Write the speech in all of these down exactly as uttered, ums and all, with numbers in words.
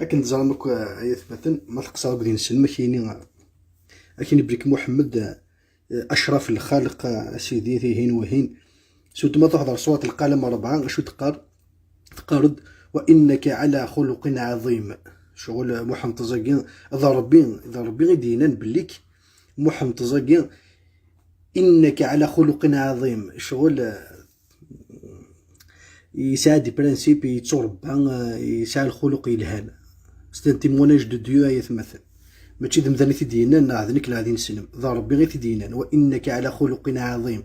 Akken teẓram akk, ay atmaten, ma teqṣer akk di nsen, ma kini, akken ibrik Muḥemmed, eh, acraf lxalq, eh, a sidi, tihin wihin. Surtout ma truḥeḍ ɣer surat Lqalam rebɛa, acu teqqar? Teqqar-d: "Wa innaka ala xuluqin ɛaḍim." Ccɣel Muḥemmed ẓagi, d Ṛebbi, d Ṛebbi i d-yennan bellik Muḥemmed ẓagi: "Innaka ala xuluqin ɛaḍim." Ccɣel, eh, yesɛa des principes, yetturebba, eh, yesɛa lxuluq yelhan. C'est un témoignage de Dieu, ay atmaten. Mačči d amdan i t-id-yennan, neɣ d nekk neɣ d ineslem. D Ṛebbi i t-id-yennan. "Wa innaka ala xuluqin ɛaḍim."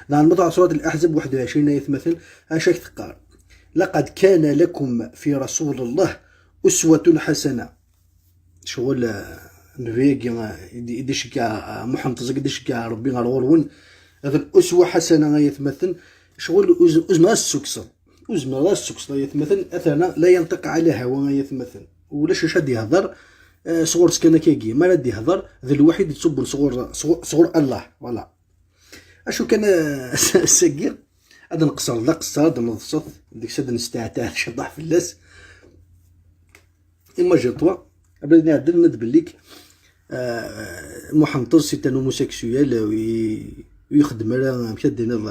Daɣen ma truḥeḍ surat Al-Ahzab waḥed u ɛecrin, ay atmaten, acu ak teqqar? "Laqad kana lakum fi Rasulillah uswatun ḥasana." Ccɣel, eh, nnbi-agi, eh, i d-, i d-iceggeɛ, eh, Muḥemmed ẓagi, i d-iceggeɛ Ṛebbi ɣer ɣur-wen. D al-uswa ḥasana, ay atmaten. Ccɣel ur z-, ur zmireɣ ad s-ssukkseɣ. Ur zmireɣ ad s-ssukkseɣ, ay atmaten. Atana la yanṭiq ɛala hawa, ay atmaten. Ulac acu ad d-yehder, eh, sɣur-s kan akkagi. Mi ara d-yehder, d lwaḥi i d-ittṣubbun sɣur, sɣur, sɣur Allah. Voilà. Acu kan, eh, ass-agi, ad nqeṣṣer d aqeṣṣer, ad neḍset, deg-s ad nesteɛtaɛ ciṭuḥ fell-as. Imagine-toi, abrid iɛeddan, nna-d bellik, euh, Muḥend Ṭeẓ, c'est un homosexuel, euh, ur ixeddem ara, amek ad d-tiniḍ,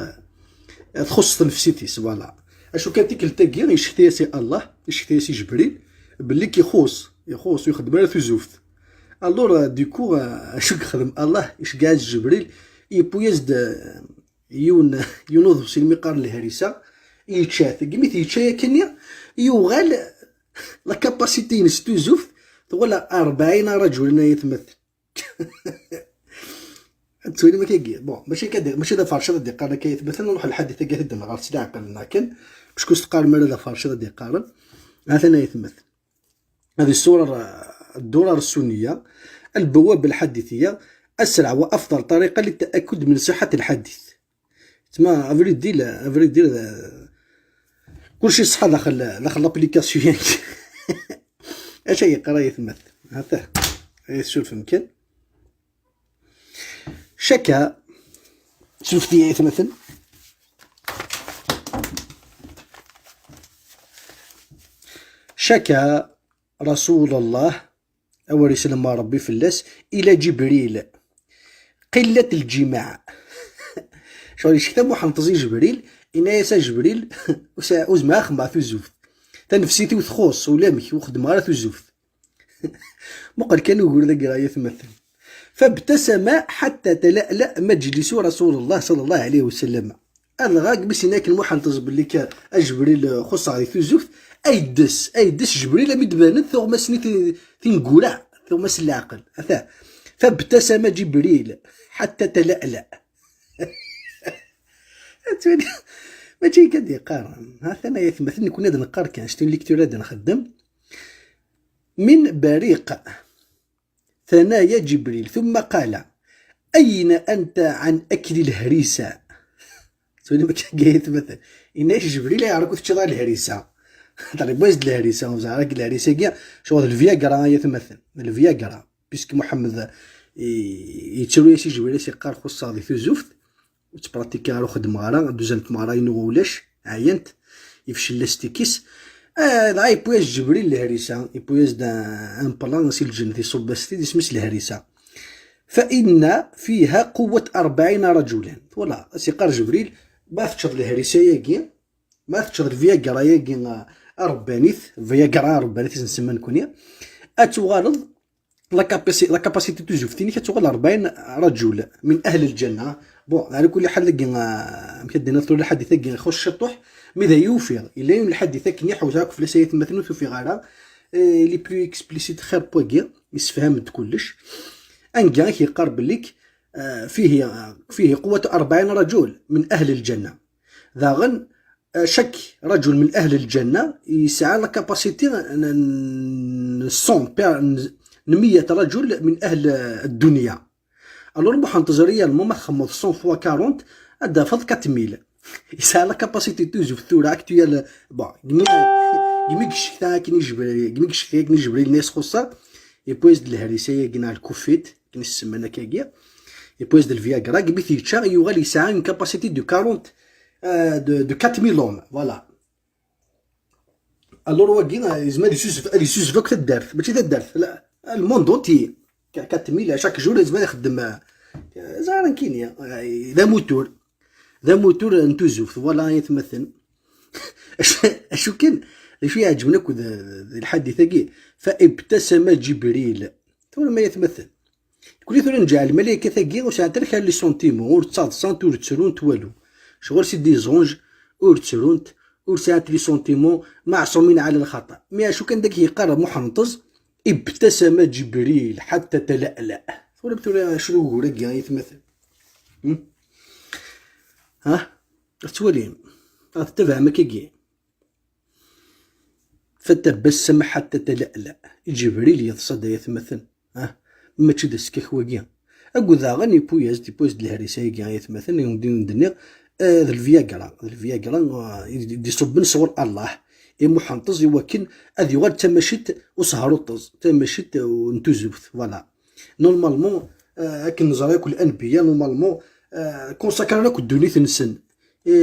euh, txuṣṣ tnefsit-is, voilà. Acu kan, tikkelt-agi, yecetki-as i Allah, yecetki-as i Jebril, bellik ixuṣṣ, ixuṣṣ, ur ixeddem ara tuzuft. Alors, euh, du coup, euh, acu yexdem Allah? Iceggeɛ-as Jebril, yewwi-as-d, euh, yiwen, yiwen uḍebsi, mi qqaren lharisa, yečča-t. Deg mi t-yečča yakkenni, yuɣal la capacité-ines n tuzuft, tuɣal rebɛin rajulan, ay atmaten. Ad twalim akkagi. Bon, mačči akka d-, mačči d aferciḍ ad d-iqqaren akka, ay atmaten, nruḥ lḥadit-agi ad d-nɣer s leɛqel-nneɣ kan, parce que s teqqarem ara d aferciḍ ad d-iqqaren. Ha-t-an, ay atmaten. هذه الصور، الدرر السنية، البوابة الحديثية، أسرع وأفضل طريقة للتأكد من صحة الحديث. تما أفريديل، أفريديل، كل شيء صح داخل، داخل l'application. اش هي قرايه مثل؟ هاتا هي السلف يمكن. شكا، شفتي يا مثل؟ شكا رسول الله، أول يسلم ربي في اللاس، إلى جبريل قلة الجماع. شغل يشكى محمد تزي جبريل، إنايا سا جبريل، وزماخ مع ثوزوفت. تنفسيتي وتخص، ولامك وخدمة على ثوزوفت. مقل كان يقول ذاك غاية مثل. فابتسم حتى تلألأ مجلس رسول الله صلى الله عليه وسلم. Adɣag mi s-yenna akken Muḥend Ṭeẓ belli k-, a Jebril, eh, xuṣṣeɣ di tuzuft, ay ddes, ay ddes Jebril, am i d-banent tuɣmas-nni ti-, tineggura, tuɣmas n leɛqel. Ata, فابتسم جبريل حتى تلألأ. Ad twali, mačči akka d-yeqqar. Ha-t-an ay atmaten, nekkni ad neqqar kan, c'est une lecture ad nxeddem. من بريق ثنايا جبريل، ثم قال: أين أنت عن أكل الهريسة؟ تولي ما كان قايت مثلا. إناش جبريل يعرف كنت تشرى الهريسة. طلع بويز الهريسة، وزعرك الهريسة كيا، شو هذا الفياغرا يا مثلا، الفياغرا. بيسك محمد ي-، يتسوي شي جبريل سي قال خص هذه ثوزوفت. وتبراتيكي راه خدمة راه دوزنت مع راينو ولاش عينت يفشل لاستيكيس. آه، ضعيف بوياج جبريل الهريسة، يبوياج دا ان بلان سي الجن في صوب ستي دي سميس الهريسة. فإن فيها قوة أربعين رجلا. ولا سي قار جبريل، ما تشر الهريسة ياكي، ما تشر الفياغرا ياكي، آه، ربانيت، فياغرا ربانيت نسمى نكوني. أتوغالض la capacité، la capacité de tuzuft-nni كتوغل أربعين رجل من أهل الجنة. Bon، على كل حال، لقي، آه، مكدينا طول الحديث، لقي يخش الشطوح، مي ذا يوفي، إلا يوم الحديث، كني حوزها كفلة سيد مثلا، توفي غارة، آه، لي بلو اكسبليسيت خير بوكي، يسفهم كلش. أنجا كي يقرب لك، آه، فيه، آه، فيه قوة أربعين رجل من أهل الجنة. داغن، آه، chaque رجل من أهل الجنة يسعى la capacité ن-، ن-، cent، ن-، مية رجل من أهل الدنيا. Alors، بوحة نتزرية الماما تخمض cent fois quarante، أدا فض quatre mille. يسعى la capacité توزو في الثورة actuelle. Bon، قمي، قمي قشكتا كني جبريل، قمي قشكتا كني جبريل ناس خصها. يبويز د الهريسة يا قنا الكوفيت، كني السمانة كاكيا. يبويز د الفياغرا، قمي ثيتشا، يوغال يسعى une capacité de quarante، آه، de، de quatre mille hommes، voilà. Alors wagi, ah, yezmer ad yessuzef, ad yessuzef akk taddart, mačči taddart, la, le monde entier. Ka-, quatre mille, chaque jour yezmer ad ixeddem, ah, ẓar nekkini, ah, d amutur. D amutur n tuzuft, voilà, ay atmaten. Acu, acu kan, d acu iɛeǧben akk d, d lḥadit-agi. Fa ibtasama Ǧibril. Tura ma ay atmaten. Kuli tura nǧeɛ lmalaykat-agi ur sɛant ara kra les sentiments, ur ttaḍsant, ur ttrunt, walu. Ccɣel c'est des anges, ur ttrunt, ur sɛant les sentiments, meɛṣumin ɛala lxaṭa. Mi acu kan dagi yeqqar Muḥenṭeẓ, ibtasama Ǧibril ḥatta tala'la. Tura tura acu d ugur-agi ay atmaten? Hmm? Ha? Ad twalim? Ad tettabaɛem akkagi? Fatabassama ḥatta tala'la. Ǧibril yeḍsa-d ay atmaten. Ah, mačči d askak wagi. Akked daɣen yewwi-as-d, yewwi-as-d lehris-agi ay atmaten, i wen-d-nniɣ, ah, d lviagra, d lviagra, ah, i d-iṣubben sɣur Allah. I Muḥenṭeẓ i wakken ad yuɣal d tamacit usehruṭeẓ, tamacit, uh, n tuzuft, voilà. Normalement, ah, akken neẓra akk lanbiya, normalement, ah, consacren akk ddunit-nsen i,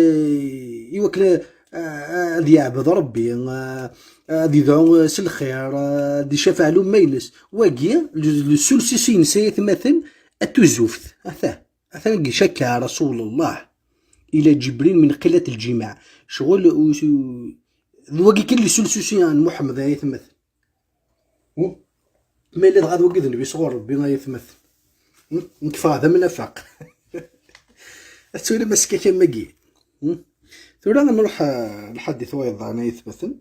i wakken, ah, ad yeɛbed Rebbi, ah, ad yedɛu s lxir, ah, ad icafeɛ lumma-ines. Wagi, le, le seul souci-ines ay atmaten, d tuzuft. Ata, atan deg icakka Rasulullah ila Ǧibril min qilat lǧimaɛ. Ccɣel u-, u-, d wagi kan le seul souci n Muḥemmed ay atmaten. Hmm? Ma yella dɣa d wagi d nnbi sɣur Rebbi ay atmaten. Hmm? Nekk ffɣeɣ d amnafaq. Ad twalim askak am wagi. Hmm? Tura ad nruḥ, ah, lḥadit wayeḍ daɣen ay atmaten.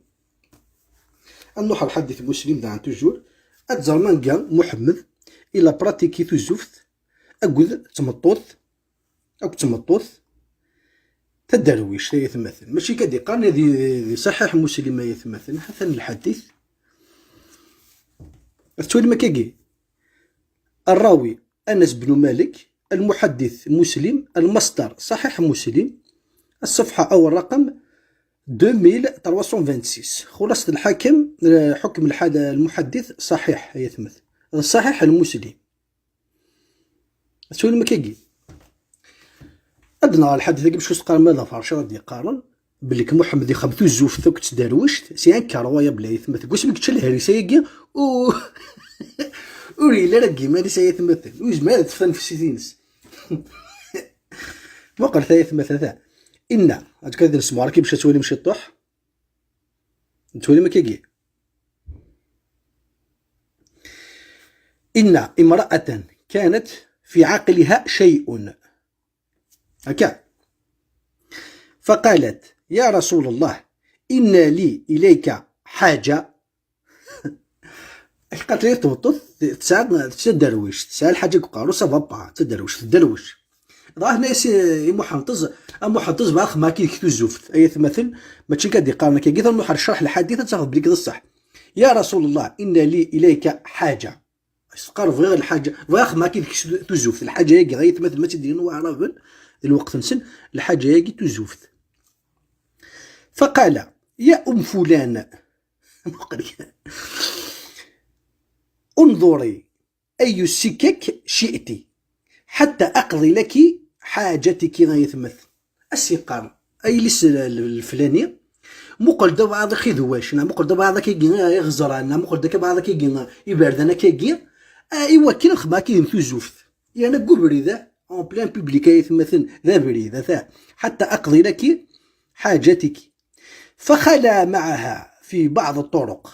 Ad nruḥ ar lḥadit Muslim daɣen toujours. Ad tẓerm anga Muḥemmed ila pratiki tuzuft akked tmeṭṭut, akked tmeṭṭut taderwict ay atmaten. Mačči kan d-iqqaren di, di Ṣaḥiḥ Muslim ay atmaten. Atan lḥadit. Ad twalim akkagi. الراوي أنس بن مالك، المحدث مسلم، المصدر صحيح مسلم، الصفحة أو الرقم deux mille trois cent vingt-six. خلاصة الحاكم، آه، حكم الحد-، المحدث صحيح يثمث. صحيح المسلم. Ad twalim akkagi. Ad nɣer lḥadit-agi bac ur s-teqqarem ma d aferci ad d-yeqqaren belli Muḥemmed ixdem tuzuft akked tderwict, c'est incroyable ay atmaten. Deg wasmi yečča lehris-agi, u-, ur yelli ara deg yiman-is ay atmaten. Ur yezmir ara ad tef tanefsit-ines. Muqlet ay atmaten, ata. Inna, ad kan ad nesmeɣ akka bac ad twalim ciṭuḥ. Ad twalim akkagi. إن امرأة كانت في عقلها شيء. هكا. فقالت: يا رسول الله، إن لي إليك حاجة. قالت لي تبطل، تسعى، تسعى درويش، تسعى الحاجة كقارو، ça va pas، تدرويش، تدرويش. راه هنا يسي محنطز، محنطز بقى ما كي يكتو زفت. أي مثل، ما تشي قاعد يقارن كي قيث نروح الشرح الحديث، تاخذ بليك الصح. يا رسول الله، إن لي إليك حاجة. Isqar bɣiɣ lḥaǧa, bɣiɣ ma ki deg tuzuft, lḥaǧa-agi ɣayet ma tma tt-id-inin waɛraben di lweqt-nsen, lḥaǧa-agi tuzuft. فقال: يا أم فلان، انظري أي السكك شئت حتى أقضي لك حاجتك. Ɣayet ma As-yeqqar, ay yelli-s l-, l-, leflani, muqel-d abɛaḍ ixidwac, neɣ muqel-d abɛaḍ akkagi iɣeẓran, neɣ muqel-d akka abɛaḍ akkagi iberdan akkagi, ah, i wakken ad xedmeɣ akkagi n tuzuft. Yerna deg ubrid-a, en plein public, ay atmaten, d abrid, ata, حتى أقضي لك حاجتك. فخلا معها في بعض الطرق.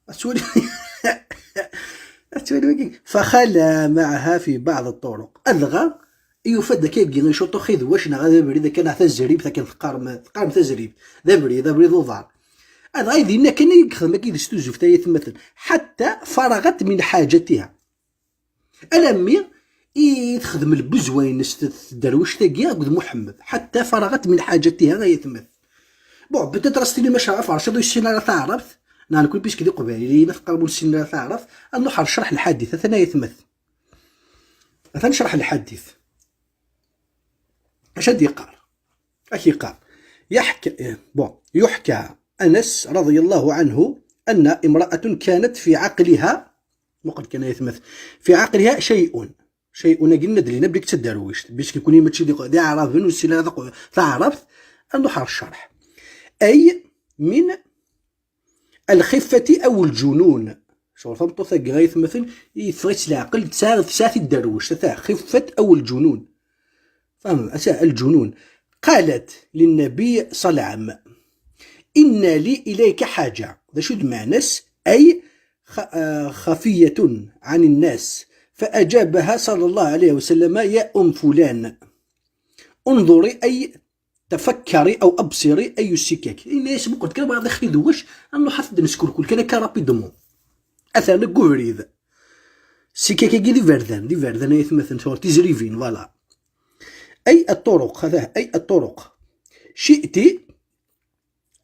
Ad twali-, ad twali wagi. فخلا معها في بعض الطرق. Adɣa, yufa-d akkagi icuṭuxi d wac neɣ ad abrid akka neɣ tazribt akken teqqarem, teqqarem tazribt. D abrid, d abrid uḍar. Adɣa i dinna kan i yexdem akkagi s tuzuft ay atmaten. حتى فرغت من حاجتها. Alammi i texdem lbuzwa-ines t-, tderwict-agi akked Muḥemmed, حتى فرغت من حاجتها, ay atmaten. Bon, peut-être as-tini maca aferciḍ ur yessin ara taɛrabt, neɣ nekkni puisque d iqbayliyen, ad teqqarem ur nessin ara taɛrabt, ad nruḥ ɣer ccreḥ lḥadit, atan ay atmaten. Atan ccreḥ lḥadit. Acu ad d-yeqqar? Ad k-yeqqar. يحكى، bon, يحكى أنس رضي الله عنه أن امرأة كانت في عقلها، muqel kan ay atmaten, في عقلها شيء. شيء-agi nna d-lina belli d taderwict, puisque kuni mačči d, d iɛraben ur nessin ara taqu-, taɛrabt, ad nruḥ ɣer ccerḥ. أي من الخفة أو الجنون. شغل tameṭṭut-agi ay atmaten, yeffeɣ-itt leɛqel, tesɛa, tesɛa tidderwect, ata xifet aw lǧunun. Fehmem? Ata lǧunun. قالت للنبي صلى الله عليه وسلم: إن لي إليك حاجة. D acu d lmeɛna-s? أي خ-، آه، خفية عن الناس، فأجابها صلى الله عليه وسلم: يا أم فلان، انظري أي تفكري أو أبصري أي السكك. Yenna-yas: muqel kan, bɣiɣ ad ak-t-id-wec, ad nruḥ ad t-id-neskurkul kan akka rapidement. Atan deg ubrid. Ssikak-agi d iberdan, d iberdan ay atmaten, tura tizribin, voilà. أي الطرق، هذا أي الطرق شئت،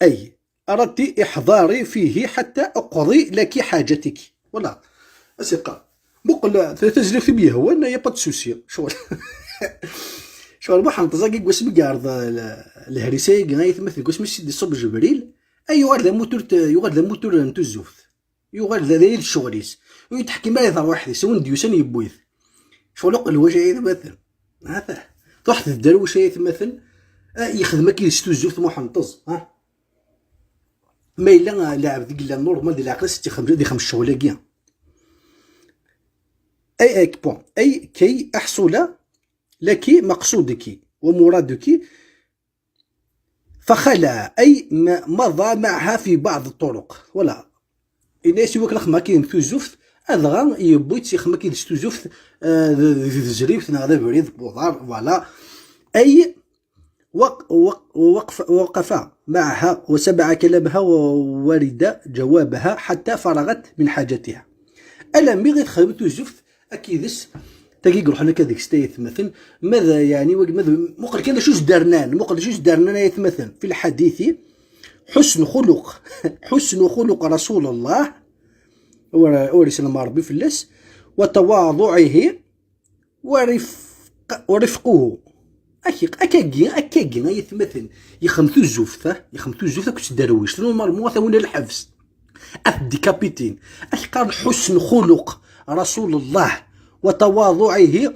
أي أردت احضري فيه حتى أقضي لك حاجتك. Voilà. Asiqa. Muqel ta-, tazlaft i m-yehwan, y a pas de souci. Ccɣel. Ccɣel Muḥend Ẓagi, deg wasmi i yeɛreḍ l-, lehris-agi, ay atmaten, deg wasmi i s-d-iṣubb Ǧebril, ay yuɣal d amutur t-, yuɣal d amutur n tuzzuft. Yuɣal d, d ayen d ccɣel-is. Ur yetteḥkim ara i terwiḥt-is, win d-yusan yewwi-t. Ccɣel uqelwac ay atmaten. Ata. Truḥ tedderwec ay atmaten, ah, yexdem akka s tuzzuft Muḥend Ẓ-, ha? Ma yella, ah, lɛebd i yellan normal di leɛqel-is ad ixdem, ad ixdem ccɣel-agi. أي، أي، bon. أي كي أحصل لك مقصودك ومرادك، فخلع، أي م-، مضى معها في بعض الطرق. Voilà. Yenna-yas i wakken ad xedmeɣ akked tuzzuft, adɣa yewwi-tt yexdem akked s tuzzuft, ah, d, d, d tezribt neɣ d abrid n uḍar, voilà. أي وق-، وق-، وقف، وقف معها وسمع كلامها وورد جوابها حتى فرغت من حاجتها. Alammi i texdem tuzzuft akked-s, tagi i iruḥen akka deg-s ay atmaten, ma d, yeɛni, wagi, ma d, muqel kan d acu s-d-rnan, muqel d acu s-d-rnan ay atmaten, في الحديث حسن خلق، حسن خلق رسول الله، ur, ur isellem Ṛebbi fell-as, وتواضعه ورفق-، ورفقه. Aki-, akkagi, akkagi, ay atmaten, yexdem tuzzuft, ha? Yexdem tuzzuft akked tderwict. Normalement, ad t-awin ɣer lḥebs. Ad t-dikapitin. Ad k-qqaren حسن خلق رسول الله وتواضعه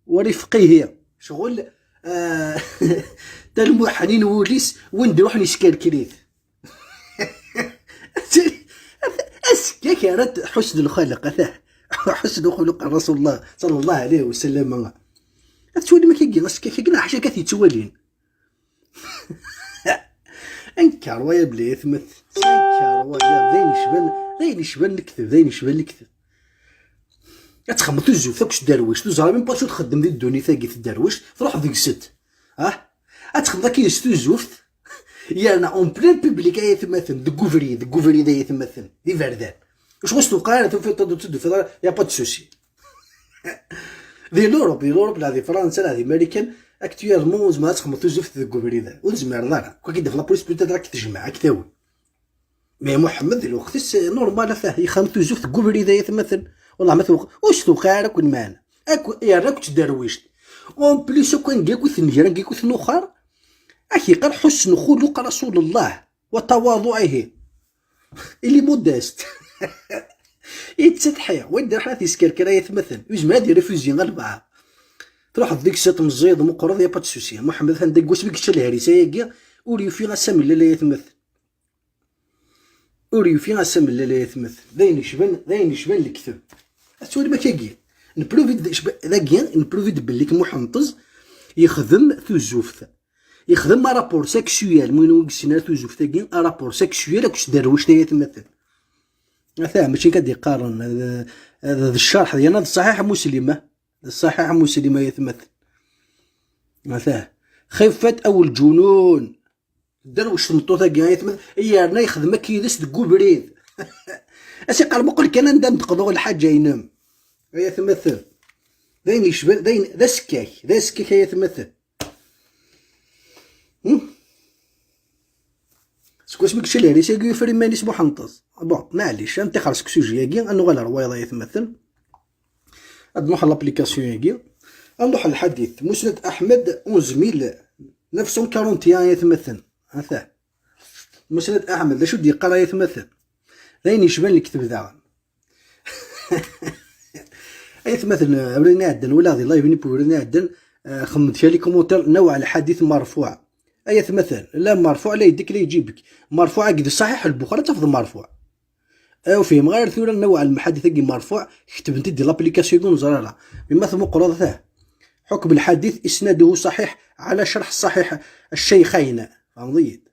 ورفقه. Ccɣel, ah, talmuḥnin wul-is, win d-iruḥen yeskerker-it. Asekkak ara t-, حسن الخلق, atah. حسن خلق رسول الله صلى الله عليه وسلم. Ad twalim akkagi asekkak-agi, neɣ ḥaca akka t-yettwalin? Anker waya belli atmaten. Anker waya, d ayen yecban, d ayen yecban lekdeb, d ayen yecban lekdeb. Ad txedmeḍ tuzzuft akked tderwict, ur teẓriḍ même pas acu txeddem di ddunit-agi tderwict, truḥ deg-sent. Ah? Ad txedmeḍ akken s tuzzuft, yerna en plein public ay atmaten, deg ubrid, deg ubrid ay atmaten, d iberdan. Acu ur s-tewqeɛ ara, tufiḍ-d ur tt-id-tufiḍ ara, y a pas de souci. Di l'Europe, di l'Europe, la di Fransa, la di Marikan, actuellement, tzemreḍ ad txedmeḍ tuzzuft deg ubrid, ur tezmireḍ ara. Quoi qu'il la police peut-être ad k-tejmeɛ, ad k-tawi. Mais Muḥemmed, di lweqt-is, normal, atah, yexdem tuzzuft deg ubrid ay atmaten. Wallah, ma tewq-, ur s-tewqeɛ ara akk lmeɛna. Akk, yerna akk tderwict. En plus, akk anga akk tnegra, anga akk tnuxar, ad k-yeqqar حسن خلق رسول الله وتواضعه. Il est modeste. Yettsetḥi. Win d-iruḥen ad t-yeskerker ay atmaten. Yezmer ad irefusyi albaɛḍ. Truḥeḍ deg-s, tmeẓẓiyeḍ, meqqreḍ, y a pas de souci. Muḥemmed atan deg wasmi yečča lehris-agi, ur yufi ass amellal ay atmaten. Ur yufi ass amellal ay atmaten. D ayen yecban, d ayen yecban lekdeb. Ad twalim akkagi. Nepruvi-d, dagi, nepruvi-d belli Muḥend Ẓ yexdem tuzzuft. Yexdem un rapport sexuel, ma yella ur yessin ara tuzzuft-agi, un rapport sexuel akked tderwict ay atmaten. Atah, mačči kan d-iqqaren, d, d, d ccerḥ, yerna d ṣaḥiḥ Muslim, ah. D ṣaḥiḥ Muslim ay atmaten. Atah. Xifet aw lǧunun. Tderwec tmeṭṭut-agi ay atmaten, yerna yexdem akka yid-s deg ubrid. As-iqqar, muqel kan anda n-d-qḍuɣ lḥaǧa-inem. Ay atmaten. D ayen yecban, d ayen, d asekkak, d asekkak ay atmaten. Hmm? Seg wasmi yečča lehris-agi, yufa iman-is Muḥend Ẓ. Bon, maɛlic, ad nṭixer seg sujet-agi, ad nuɣal ɣer wayeḍ ay atmaten. Ad nruḥ ɣer l'application-agi. Ad nruḥ ɣer lḥadit. Musnad Aḥmed, onze mille neuf cent quarante et un ay atmaten. Atah. Musnad Aḥmed, d acu d-yeqqar ay atmaten? D ayen yecban lekdeb daɣen. Ay atmaten, abrid-nni iɛeddan, walaɣ di live-nni n ubrid-nni iɛeddan, ah, xedmen-d kra les commentaires, نوع الحديث مرفوع. Ay atmaten, la مرفوع, la يدك, la يجيبك. مرفوع akked Ṣaḥiḥ Lbuxari ad tafeḍ مرفوع. Ur fhimeɣ ara tura, نوع الحديث-agi مرفوع, ketbent-id di l'application-agi ur neẓri ara. Mi ma tmuqleḍ, ata حكم الحديث إسناده صحيح على شرح صحيح الشيخين. Tfehmeḍ-iyi-d?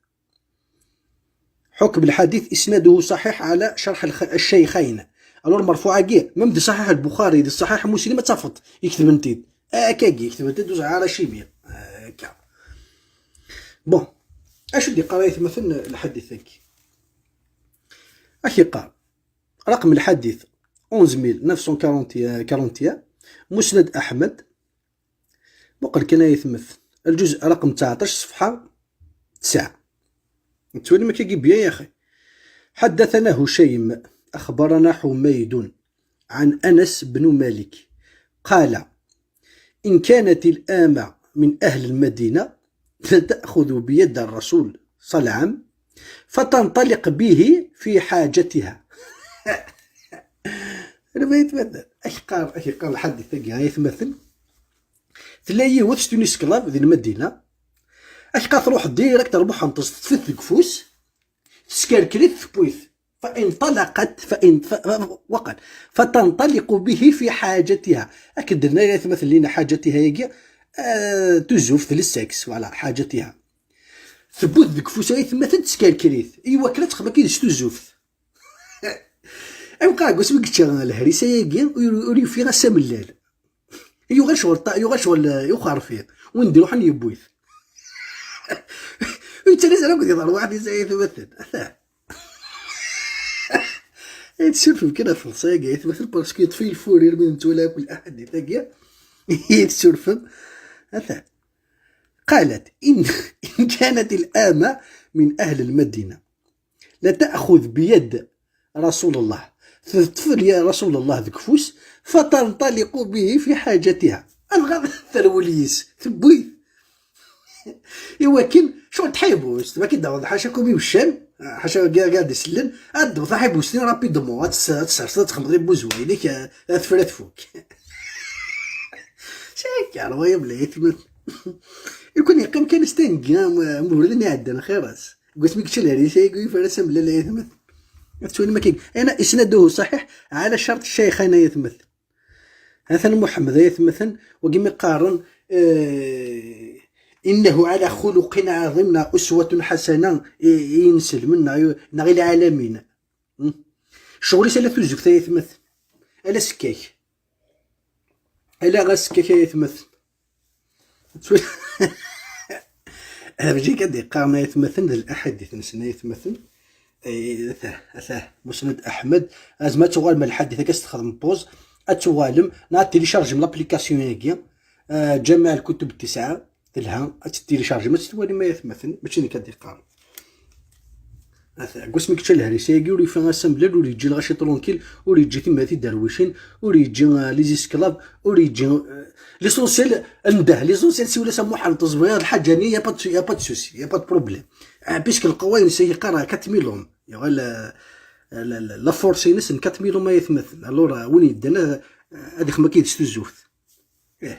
حكم الحديث إسناده صحيح على شرح الخ-, الشيخين. Alors, المرفوع-agi, même di صحيح البخاري, di صحيح مسلم, ad tafeḍ i ketbent-id. Akkagi, ketbent-id ur ẓriɣ ara acimi. Akka. Bon, acu d-yeqqar, ay atmaten, lḥadit-agi? Ad k-yeqqar, رقم الحديث أونز ميل نوف سون كارونت وان, مسند أحمد. Muqel kan, ay atmaten, الجزء رقم تسعطاش, صفحة تسعة. Tettwalim akkagi bien, يا أخي. حدثنا هشيم، أخبرنا حميد عن أنس بن مالك قال: إن كانت الأمة من أهل المدينة لتأخذ بيد الرسول صلى الله عليه وسلم فتنطلق به في حاجتها. Ay atmaten, ad k-yeqqar, ad k-yeqqar lḥadit-agi, ay atmaten. Tella yiwet, c'est une esclave di Lmadina. Ad k-yeqqar, tṛuḥ direct ar Muḥenṭeẓ, teṭṭef-it deg ufus, teskerker-it, tewwi-t. فانطلقت، فإن، ف-، ف-، وقال: فتنطلق به في حاجتها. Akken d-nenna, ay atmaten, lina حاجتها-agi, ah, tuzzuft, le sexe, voilà, حاجتها. Tewwi-t deg ufus, ay atmaten, teskerker-it. I wakken ad texdem akked-s tuzzuft. Ay weqqa, deg wasmi yečča lehris-agi, ur, ur yufi ass amellal. Yuɣal ccɣel ṭa-, yuɣal ccɣel, eh, uxerfi. Win d-iruḥen yewwi-t. Ur yettali ara akked iḍar waḥed, ay atmaten. Ata. Ay tsurfem kan ɣef lqeṣṣa-agi, ay atmaten, parce que yeṭṭef-iyi lfurir mi nettwali akk lḥadit-agi. Ay tsurfem. Ata. قالت: إن، إن كانت الأمة من أهل المدينة لتأخذ بيد رسول الله, teṭṭef رسول الله deg ufus, فتنطلق به في حاجتها. Dɣa terwel yis, tewwi-t. I wakken, cɣel tḥibust, ma k-id-aweḍ ḥaca kum ibeccan, ḥaca kra, kra d-isellen, ad d-taweḍ taḥibust-nni rapidement, ad tes-, ad tesserseḍ, ad txedmeḍ i buzwa-inek, eh, ad tefra tfuk. Cakar, wa yebla, ay atmaten. Iken yeqqim kan s taneggi, am, am ubrid-nni iɛeddan, xir-as. Deg wasmi yečča lehris-agi, yufa ara s amellal, ay atmaten. Ad twalim akka. Ayna إسناده صحيح على شرط الشيخين, ay atmaten. Atan Muḥemmed, ay atmaten, wagi mi qqaren, eh, إنه على خلق عظيم, neɣ أسوة حسنة, i, i inselmen, neɣ i, neɣ i lɛalamin. Hmm? Ccɣel-is ala tuzzuft, ay atmaten. Ala sekkak. Ala ɣas sekkak, ay atmaten. Tura, Abjik ad d-yeqqaren, ay atmaten, d laḥadit-nsen, ay atmaten. Ay, atah, atah, Musnad Aḥmed. Azma ad tuɣalem ar lḥadit-agi, ad s-texdem pause, ad tuɣalem, neɣ ad téléchargem l'application-agi, ah, جامع الكتب التسعة, telha, ad tt-téléchargem, ad tt-twalim, ay atmaten, mačči nekk ad d-yeqqaren. Ata, deg wasmi yečča lehris-agi, ur yufi ass amellal, ur yeǧǧi lɣaci tranquille, ur yeǧǧi timayt iderwicin, ur yeǧǧi, euh, les esclaves, ur yeǧǧi, euh, l'essentiel, ndah, l'essentiel, siwel-as a Muḥend, tebɣiḍ lḥaǧa-nni, y a pas de, y a pas de souci, y a pas de problème. Ah, puisque lqawa-ines yeqqar quatre mille hommes, yuɣal, euh, la, la, la force-ines n quatre mille hommes, ay atmaten. Alors, euh, win yeddan ad, ad ixdem akka yid-s tuzzuft. Ih.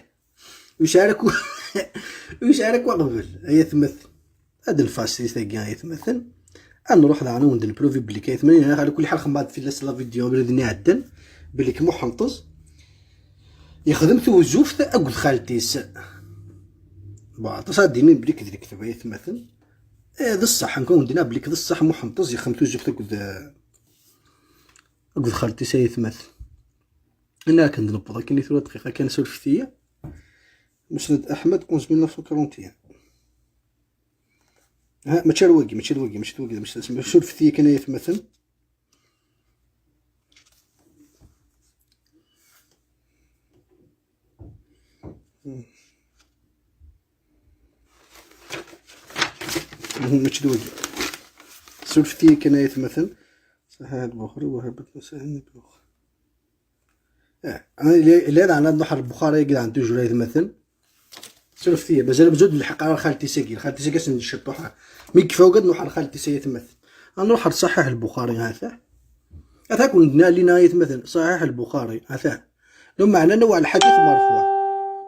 Ur yesɛi ara ku-, ur yesɛi ara akk aɣbel, ay atmaten. Ad nfas di tagi, ay atmaten. Ad nruḥ daɣen ad wen-d-npruvi belli, ay atmaten, ala kulli ḥal xemmeɣ-d fell-as la vidéo abrid-nni iɛeddan, belli Muḥenṭeẓ yexdem tuzzuft akked xalti-s. Bon, aṭas ara d-inin belli d lekdeb, ay atmaten. Eh, d ṣṣeḥ, nekk ad wen-d-iniɣ belli d ṣṣeḥ, Muḥenṭeẓ yexdem tuzzuft akked, akked xalti-s, ay atmaten. Ina akken d-newweḍ akken i tura dqiqa kan, surfet-iyi. Musnad Aḥmed, onze mille neuf cent quarante et un. Ha, mačči ar wagi, mačči ar wagi, mačči ar wagi, mačči ar wagi, surfet-iyi kan, ay atmaten. Mhm, mačči d wagi. Surfet-iyi kan, ay atmaten. Saḥiḥ al-Buxari, Wahabat Musa, Ibn Buxari. Eh, ana illa, illa daɣen ad nruḥ ar Lbuxari-agi daɣen, toujours, ay atmaten. Surfet-iyi, mazal amzun d lḥeqq ara xalti-s-agi, xalti-s-agi asen d cciṭuḥa. Mi yekfa wagi ad nruḥ ar xalti-s, ay atmaten. Ad nruḥ ar Saḥiḥ al-Buxari, ha-t-a. Ha-t-a kun d-nalina, ay atmaten, Saḥiḥ al-Buxari, ha-t-a. Lmeɛna نوع الحديث مرفوع.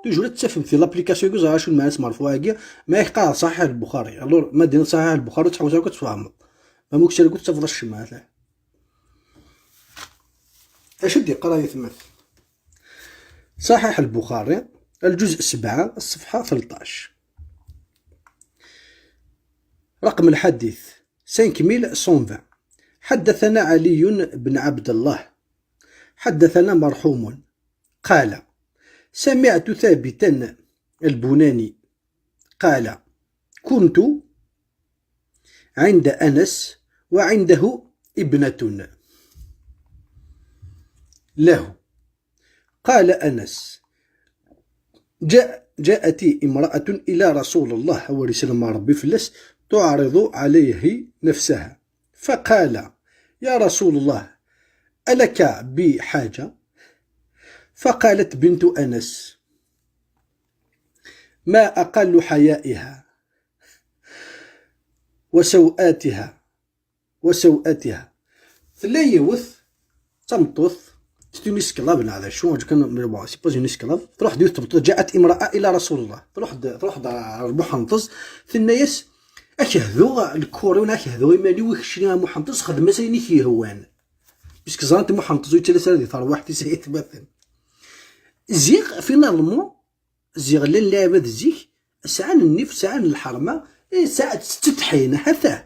Toujours ad tafem di l'application-agi, ẓer acu lmeɛna-s مرفوع-agi, ma yak qqareɣ Saḥiḥ al-Buxari. Alors, ma d-tiniḍ Saḥiḥ al-Buxari, ur tḥewwes ara ad tfehmeḍ. Ma muksal ur tafeḍ acemma, ha-t-a. Acu d-yeqqar ayetma-t? Saḥiḥ Lbuxari, الجزء سبعة, الصفحة ثلطاش. رقم الحديث cinq mille cent vingt. حدثنا علي بن عبد الله، حدثنا مرحوم، قال: سمعت ثابتا البناني قال: كنت عند أنس وعنده ابنة له. قال أنس: جاء، جاءت امرأة إلى رسول الله، هو رسول ما ربي فلس، تعرض عليه نفسها، فقال: يا رسول الله، ألك بحاجة؟ فقالت بنت أنس: ما أقل حيائها وسوءاتها، وسوءاتها. Tella yiwet d tameṭṭut, c'est une esclave neɣ d acu, acu kan, mais bon, c'est pas une esclave. Tṛuḥ-d yiwet tmeṭṭut, جاءت امرأة إلى رسول الله. Tṛuḥ-d, tṛuḥ-d ɣer Muḥenṭez, tenna-yas: ak hduɣ lkuri-w, neɣ ak hduɣ iman-iw, i keččini a Muḥenṭez, xdem-as ayen i k-yehwan. Puisque ẓrant Muḥenṭez ur yettalas ara di terwiḥt-is ay atmaten. Ziɣ, finalement, ziɣ llan lɛibad zik, sɛan nnif, sɛan lḥerma, eh, sɛan, ttsetḥin, hatah.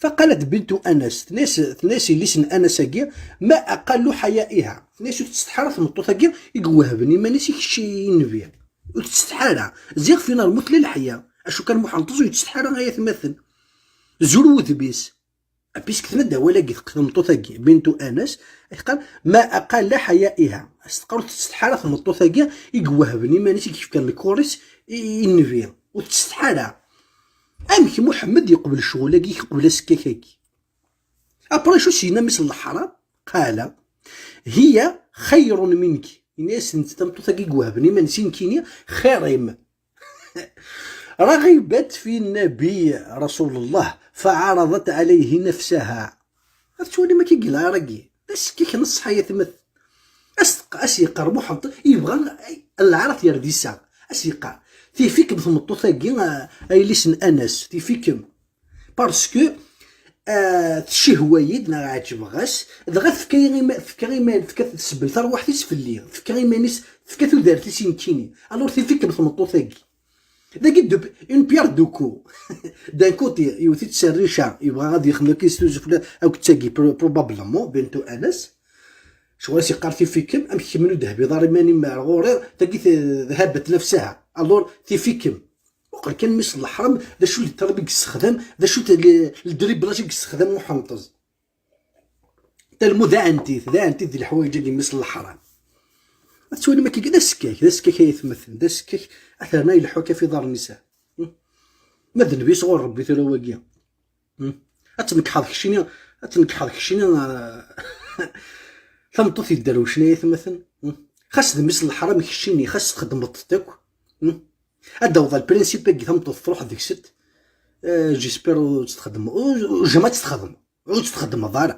فقالت بنت أنس, tenna-yas, tenna-yas yelli-s n Anas-agi: ما أقل حيائها. Tenna-yas ur tettsetḥa ara tmeṭṭut-agi i iwehben iman-is i kečč i nnbi. Ur tettsetḥa ara. Ziɣ finalement tella leḥya. Acu kan Muḥenṭez ur yettsetḥa ara ay atmaten. Zur wudem-is. Puisque tenna-d awal-agi, teqq-, tmeṭṭut-agi, بنت أنس, teqqar: ما أقل حيائها. As teqqar ur tettsetḥa ara tmeṭṭut-agi i iwehben iman-is, i yefkan lkuri-s i, i nnbi. Ur tettsetḥa ara. Amek Muḥemmed yeqbel ccɣel-agi, yeqbel asekkak-agi? Après, acu s-yenna mmi-s n leḥram? قال: هي خير منك. Yenna-yasent tameṭṭut-agi i iwehben iman-is i nekkini, xir-im. رغبت في النبي رسول الله فعرضت عليه نفسها. Ad twalim akka i yella ara-agi. D asekkak n ṣṣeḥ ay atmaten. As-, as-yeqqar Muḥend, yebɣa lɛar ad t-yerr d iseɣ. As-yeqqar: tif-ikem tmeṭṭut-agi, a, a yelli-s n Anas, tif-ikem. Parce que, euh, tcihwa-yi-d neɣ ɛeǧbeɣ-as, dɣa tefka-yi ima-, tefka ima-, tefka, tsebbel tarwiḥt-is fell-i, tefka iman-is, tefka tudert-is i nekkini. Alors tif-ikem tmeṭṭut-agi. Dagi d une pierre deux coups. D'un côté, yewwet-itt s rrica, yebɣa ad yexdem akka s tuzzuft akked tagi, pro-, probablement, بنت أنس. Ccɣel as-yeqqar tif-ikem, amek kemm ur d-thebbiḍ ara iman-im ar ɣur-i, tagi t-, ذهبت نفسها. Alors, tif-ikem. Muqel kan mmi-s n leḥram, d acu le terme i yessexdam, d acu-t le, le dribblage i yessexdam Muḥenṭez. Talmu d aɛentit, d aɛentit di leḥwayeǧ-agi mmi-s n leḥram. Ad twalim akka, d asekkak, d asekkak ay atmaten, d asekkak, ad terna ileḥḥu akka f iḍarren-is. Hmm? Ma d nnbi sɣur Rebbi tura wagi. Hmm? Ad tnekḥeḍ keččini, ad tnekḥeḍ keččini, ah, tameṭṭut yedderwecen ay atmaten. Hmm? Xas d mmi-s n leḥram keččini, xas txeddmeḍ-t akk. Hmm? Ad d-taweḍ al principe-agi, tameṭṭut truḥ deg-s. Eh, j'espère ur tt-txeddmeḍ, ur, ur, jamais ad tt-txeddmeḍ. Ur tt-txeddmeḍ ara.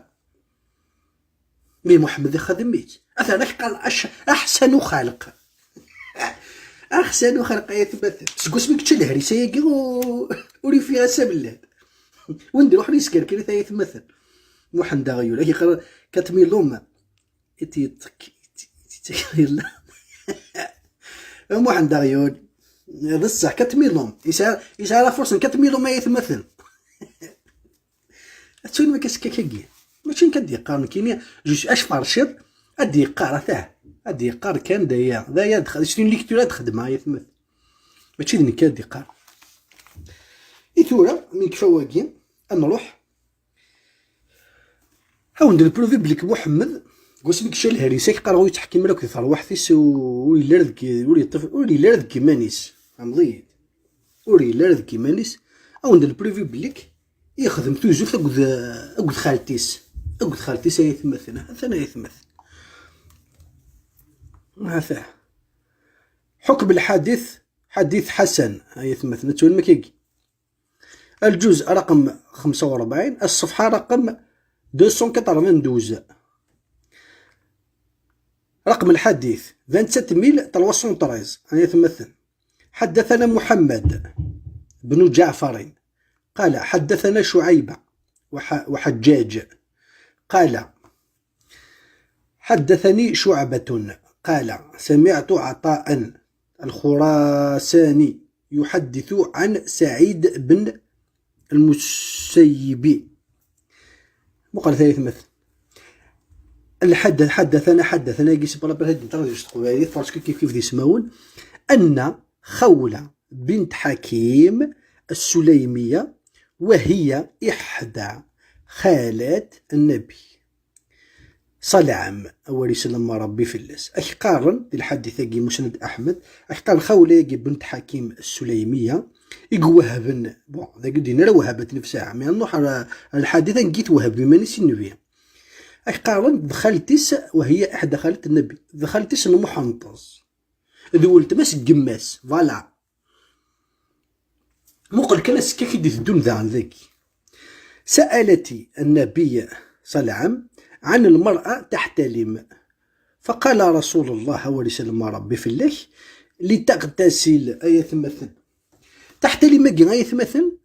Mi Muḥemmed ixdem-itt. Atan ak qqaren aḥ-, aḥsan uxalq. Aḥsan uxalq ay atmaten. Seg wasmi yečča lehris-agi u-, ur yufi ara s amellal. Win d-iruḥen yeskerkir-it ay atmaten. Muḥend Aɣyul. Ak yeqqar quatre mille hommes. It yeṭṭek, it, it yeṭṭek yella. Muḥend Aɣyul. D ṣṣeḥ, quatre mille hommes. Yesɛa, yesɛa la force n quatre mille hommes ay atmaten. Ad twalim akka asekkak-agi. Mačči nekk ad d-yeqqar nekkini, je suis, acu farciḍ, ad d-yeqqar, atah. Ad d-yeqqar kan d aya. D aya, d, c'est une lecture ad xedmeɣ, ay atmaten. Mačči d nekk ad d-yeqqar. I tura, mi nekfa wagi, ad nruḥ. Ad wen-d-nepruvi belli Muḥemmed, deg wasmi yečča lehris-agi, qqareɣ ur yettḥekkim ara akked terwiḥt-is, u-, ur yelli ara deg, ur yeṭṭif, ur yelli ara deg iman-is. Tfehmeḍ-iyi-d? Ur yelli ara deg iman-is. Ad wen-d-nepruvi belli yexdem tuzzuft akked, akked xalti-s. Akked xalti-s ay atmaten. Atan ay atmaten. Atan. حكم الحديث حديث حسن. Ay atmaten, ad twalim akkagi. الجزء رقم خمسة وأربعين، الصفحة رقم deux cent quatre-vingt-douze. رقم الحديث vingt-sept mille trois cent treize. Ay atmaten. حدثنا محمد بن جعفر قال حدثنا شعيبة وح-، وحجاج قال حدثني شعبة قال: سمعت عطاء الخراساني يحدث عن سعيد بن المسيب. مقال ثلاث مثل. الحدث حدثنا حدثنا يجي سبب ربي هاد الدرجة تقول هذه فرش كيف كيف دي سماون أن خولة بنت حكيم السليمية، وهي إحدى خالات النبي صلى عام أول يسلم ربي في اللس أحقارا للحديث أجي مسند أحمد أحقار خولة يجي بنت حكيم السليمية يقوهبن بون ذاك دينا راه وهبت نفسها مي نروح على الحديث نجيت وهب بما نسي النبي أحقارا دخلتس وهي إحدى خالات النبي دخلتس المحنطز ذولت مس قماس voilà. مقل كان السكاكي دي تدون ذا عن ذاك سألت النبي صلى الله عليه وسلم عن المرأة تحتلم فقال رسول الله هو رسال ما ربي في الله لتغتسل أي ثمثل تحتلم أجي أي ثمثل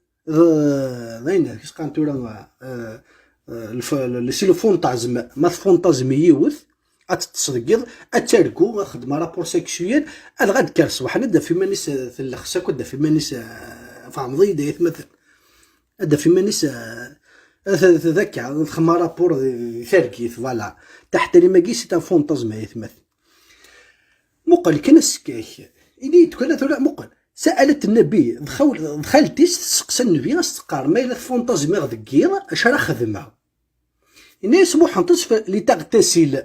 ذاين كيس قانتو راه آه، آه، الف- ال- سي لو فونتازم ما تفونتازم يوث اتتصدقيض اتركو خدمه رابور سيكسيويل هذا غاد كار صباح ندا في مانيس تلخسك ودا في مانيس فاهم ضيد يثمثل هذا في مانيس ذاك خما رابور ثركيث فوالا تحت لي ماكي سي ان فونتازم يثمثل مقل كان السكاك إلي تكون ثلاث مقل سألت النبي دخل دخلتيس تسقسى النبي استقار ما إلا فونتازم يغدقير اش راه خدمه إني اسمو حنطس لتغتسل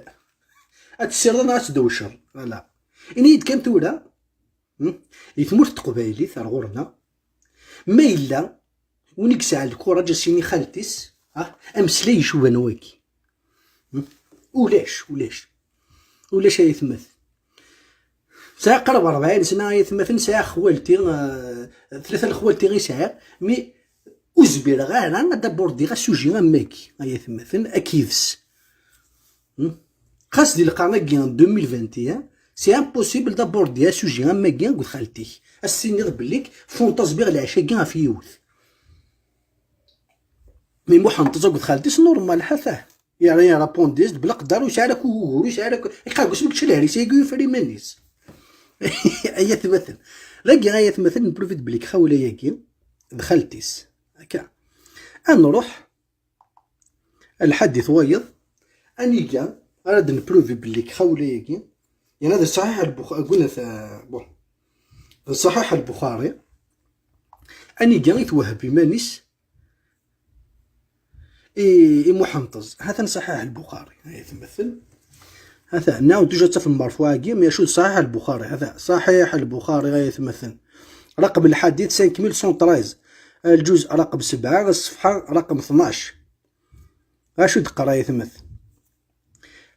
أتسير أنا أتدوشر لا إني كان تورا يثمر تقبايلي ثار غورنا ما إلا ونكسع الكورة جاسيني خالتيس ها أمسلي يشوفان واكي ولاش ولاش ولاش يا ثمث ساعة قرب أربعين سنة يا ثمث ساعة خوالتي آه، ثلاثة الخوالتي غي ساعة مي وزبير غير أنا دابوردي غا سوجي غا ماكي غا يا ثمث أكيفس خاص دي القرن كي ألفين وعشرين سي امبوسيبل دابوردي غا سوجي غا ماكي غا خالتي السيني بليك فونتاز بيغ العشاء كي في يوث مي محنطز أقول خالتي سي نورمال حتى يعني رابونديز بلا قدر ويسعى لك ويسعى لك يقاقوس مك تشلهري سيقو يفري مانيس أي ثمثل لقي أي ثمثل نبروفيت بليك خاولة ياكي دخلتيس هكا أنروح الحديث وايض أنيجا راد نبروفي بليك خاولة ياكي يعني هذا صحيح البخ أقول ث بون صحيح البخاري أنيجا يتوهب إيمانيس إي إي محنطز هذا صحيح البخاري هي تمثل هذا ناو توجد في المرفوع كيما يشوف صحيح البخاري هذا صحيح البخاري غير يتمثل رقم الحديث خمسمية وتلتاش الجزء رقم سبعة الصفحة رقم اثناش أشو تقرا يتمثل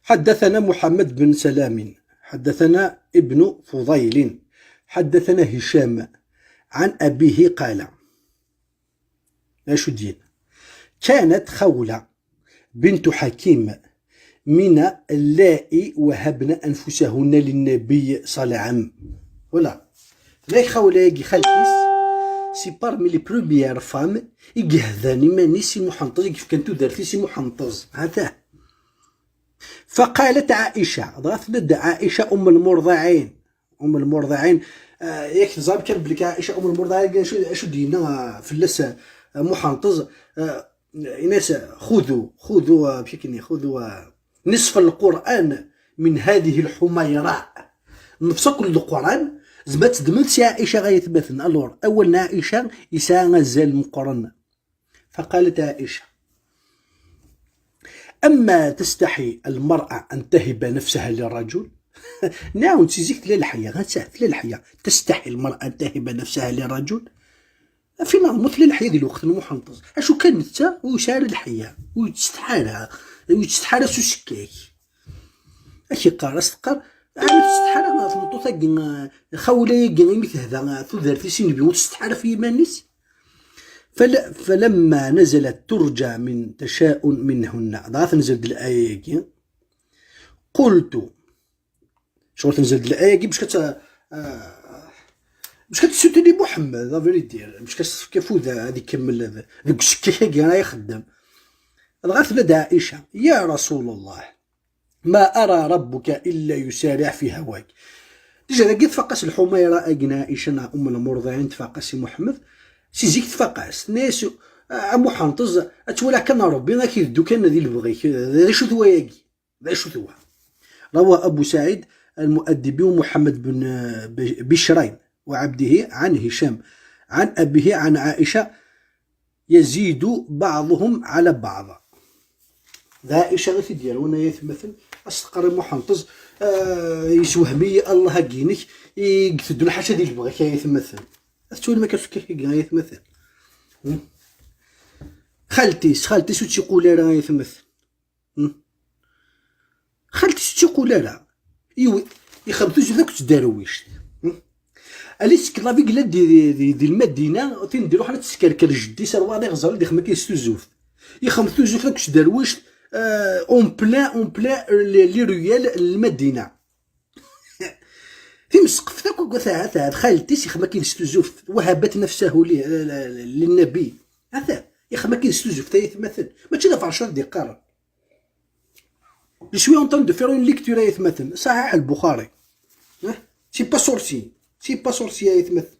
حدثنا محمد بن سلام حدثنا ابن فضيل حدثنا هشام عن أبيه قال أشو دين كانت خولة بنت حكيم من اللائي وهبن أنفسهن للنبي صلى الله عليه وسلم voilà لا خولة يجي خالتيس c'est parmi les premières femmes يجهدان إيمانيس سي محنطز كيف كانت دارتي سي محنطز هذا فقالت عائشة ضغط لد عائشة أم المرضعين أم المرضعين آه ياك تزعم كان بليك عائشة أم المرضعين شو شو دينا في اللس محنطز آه إناس خذوا خذوا بشكل خذوا نصف القرآن من هذه الحميراء نفس كل القرآن زعما تدمت سي عائشة غاية مثلا ألور أول عائشة يسعى غزال مقرن فقالت عائشة أما تستحي المرأة أن تهب نفسها للرجل نعم تزيك لا الحية غتسعف لا الحية تستحي المرأة أن تهب نفسها للرجل في نهار مثل الحياة دي الوقت المحنطز أشو كان نتا ويسار الحياة ويتستحالها ويتستحالها سو سكاك أشي قار أستقر عمي تستحالها في المطوطة خاولة يقين مي تهدى تودر في سين بيوت تستحالها في يمانيس فل... فلما نزلت ترجى من تشاء منهن ضغط نزلت الآية كي قلت شغل تنزل الآية كي باش كت آه، باش كتسوتيني محمد لا فيريتي باش كتفكفو هذيك كمل ذاك الشكيكه كي راه يخدم ضغط لدى عائشة يا رسول الله ما أرى ربك إلا يسارع في هواك. Déjà dagi tfaq-as lḥumayra-agi n Ɛica neɣ Umm Lmurḍiɛin, tfaq-as i Muḥemmed. Si zik tfaq-as, tenna-yas: "A Muḥenṭeẓ, ad twaliḍ kan Ṛebbi, ad k-iddu kan di lebɣi-k, d acu-t wayagi? D acu-t wa?" روى أبو سعيد المؤدبي ومحمد بن بشرين وعبده عن هشام عن أبيه عن عائشة يزيد بعضهم على بعض. D Ɛica i t-id-yerwan, ay atmaten, as teqqar i Muḥenṭeẓ: "Ah, yessewhem-iyi Allah-agi-inek i iteddun ḥaca di lebɣi-k, ay atmaten." Ad tettwalim akka fkiɣ-agi, ay atmaten. Hmm? Xalti-s, xalti-s ur tt-iqul ara, ay atmaten. Hmm? Xalti-s ur tt-iqul ara. Yiw-, ixdem tuzzuft akked tderwict. Hmm? Ali tsekkeḍ avik la di, di, di, di Lmadina, tin d-iruḥen ad teskerker jeddi-s ar waḍ iɣẓer ad ixdem akka s tuzzuft. Ixdem tuzzuft akked tderwict, euh, en plein, en plein, euh, les, les ruelles n Lmadina. Timseqfet akk, akk, ata, ata, xalti-s ixdem akka s tuzzuft. وهبت نفسه ل-، ل-، ل-، للنبي. Ata, ixdem akka s tuzzuft, ay atmaten. Mačči d afercad d-iqqaren. Je suis en train de faire une lecture, ay atmaten. Saḥiḥ al-Buxari. Hein? C'est pas sorcier. C'est pas sorcier, ay atmaten.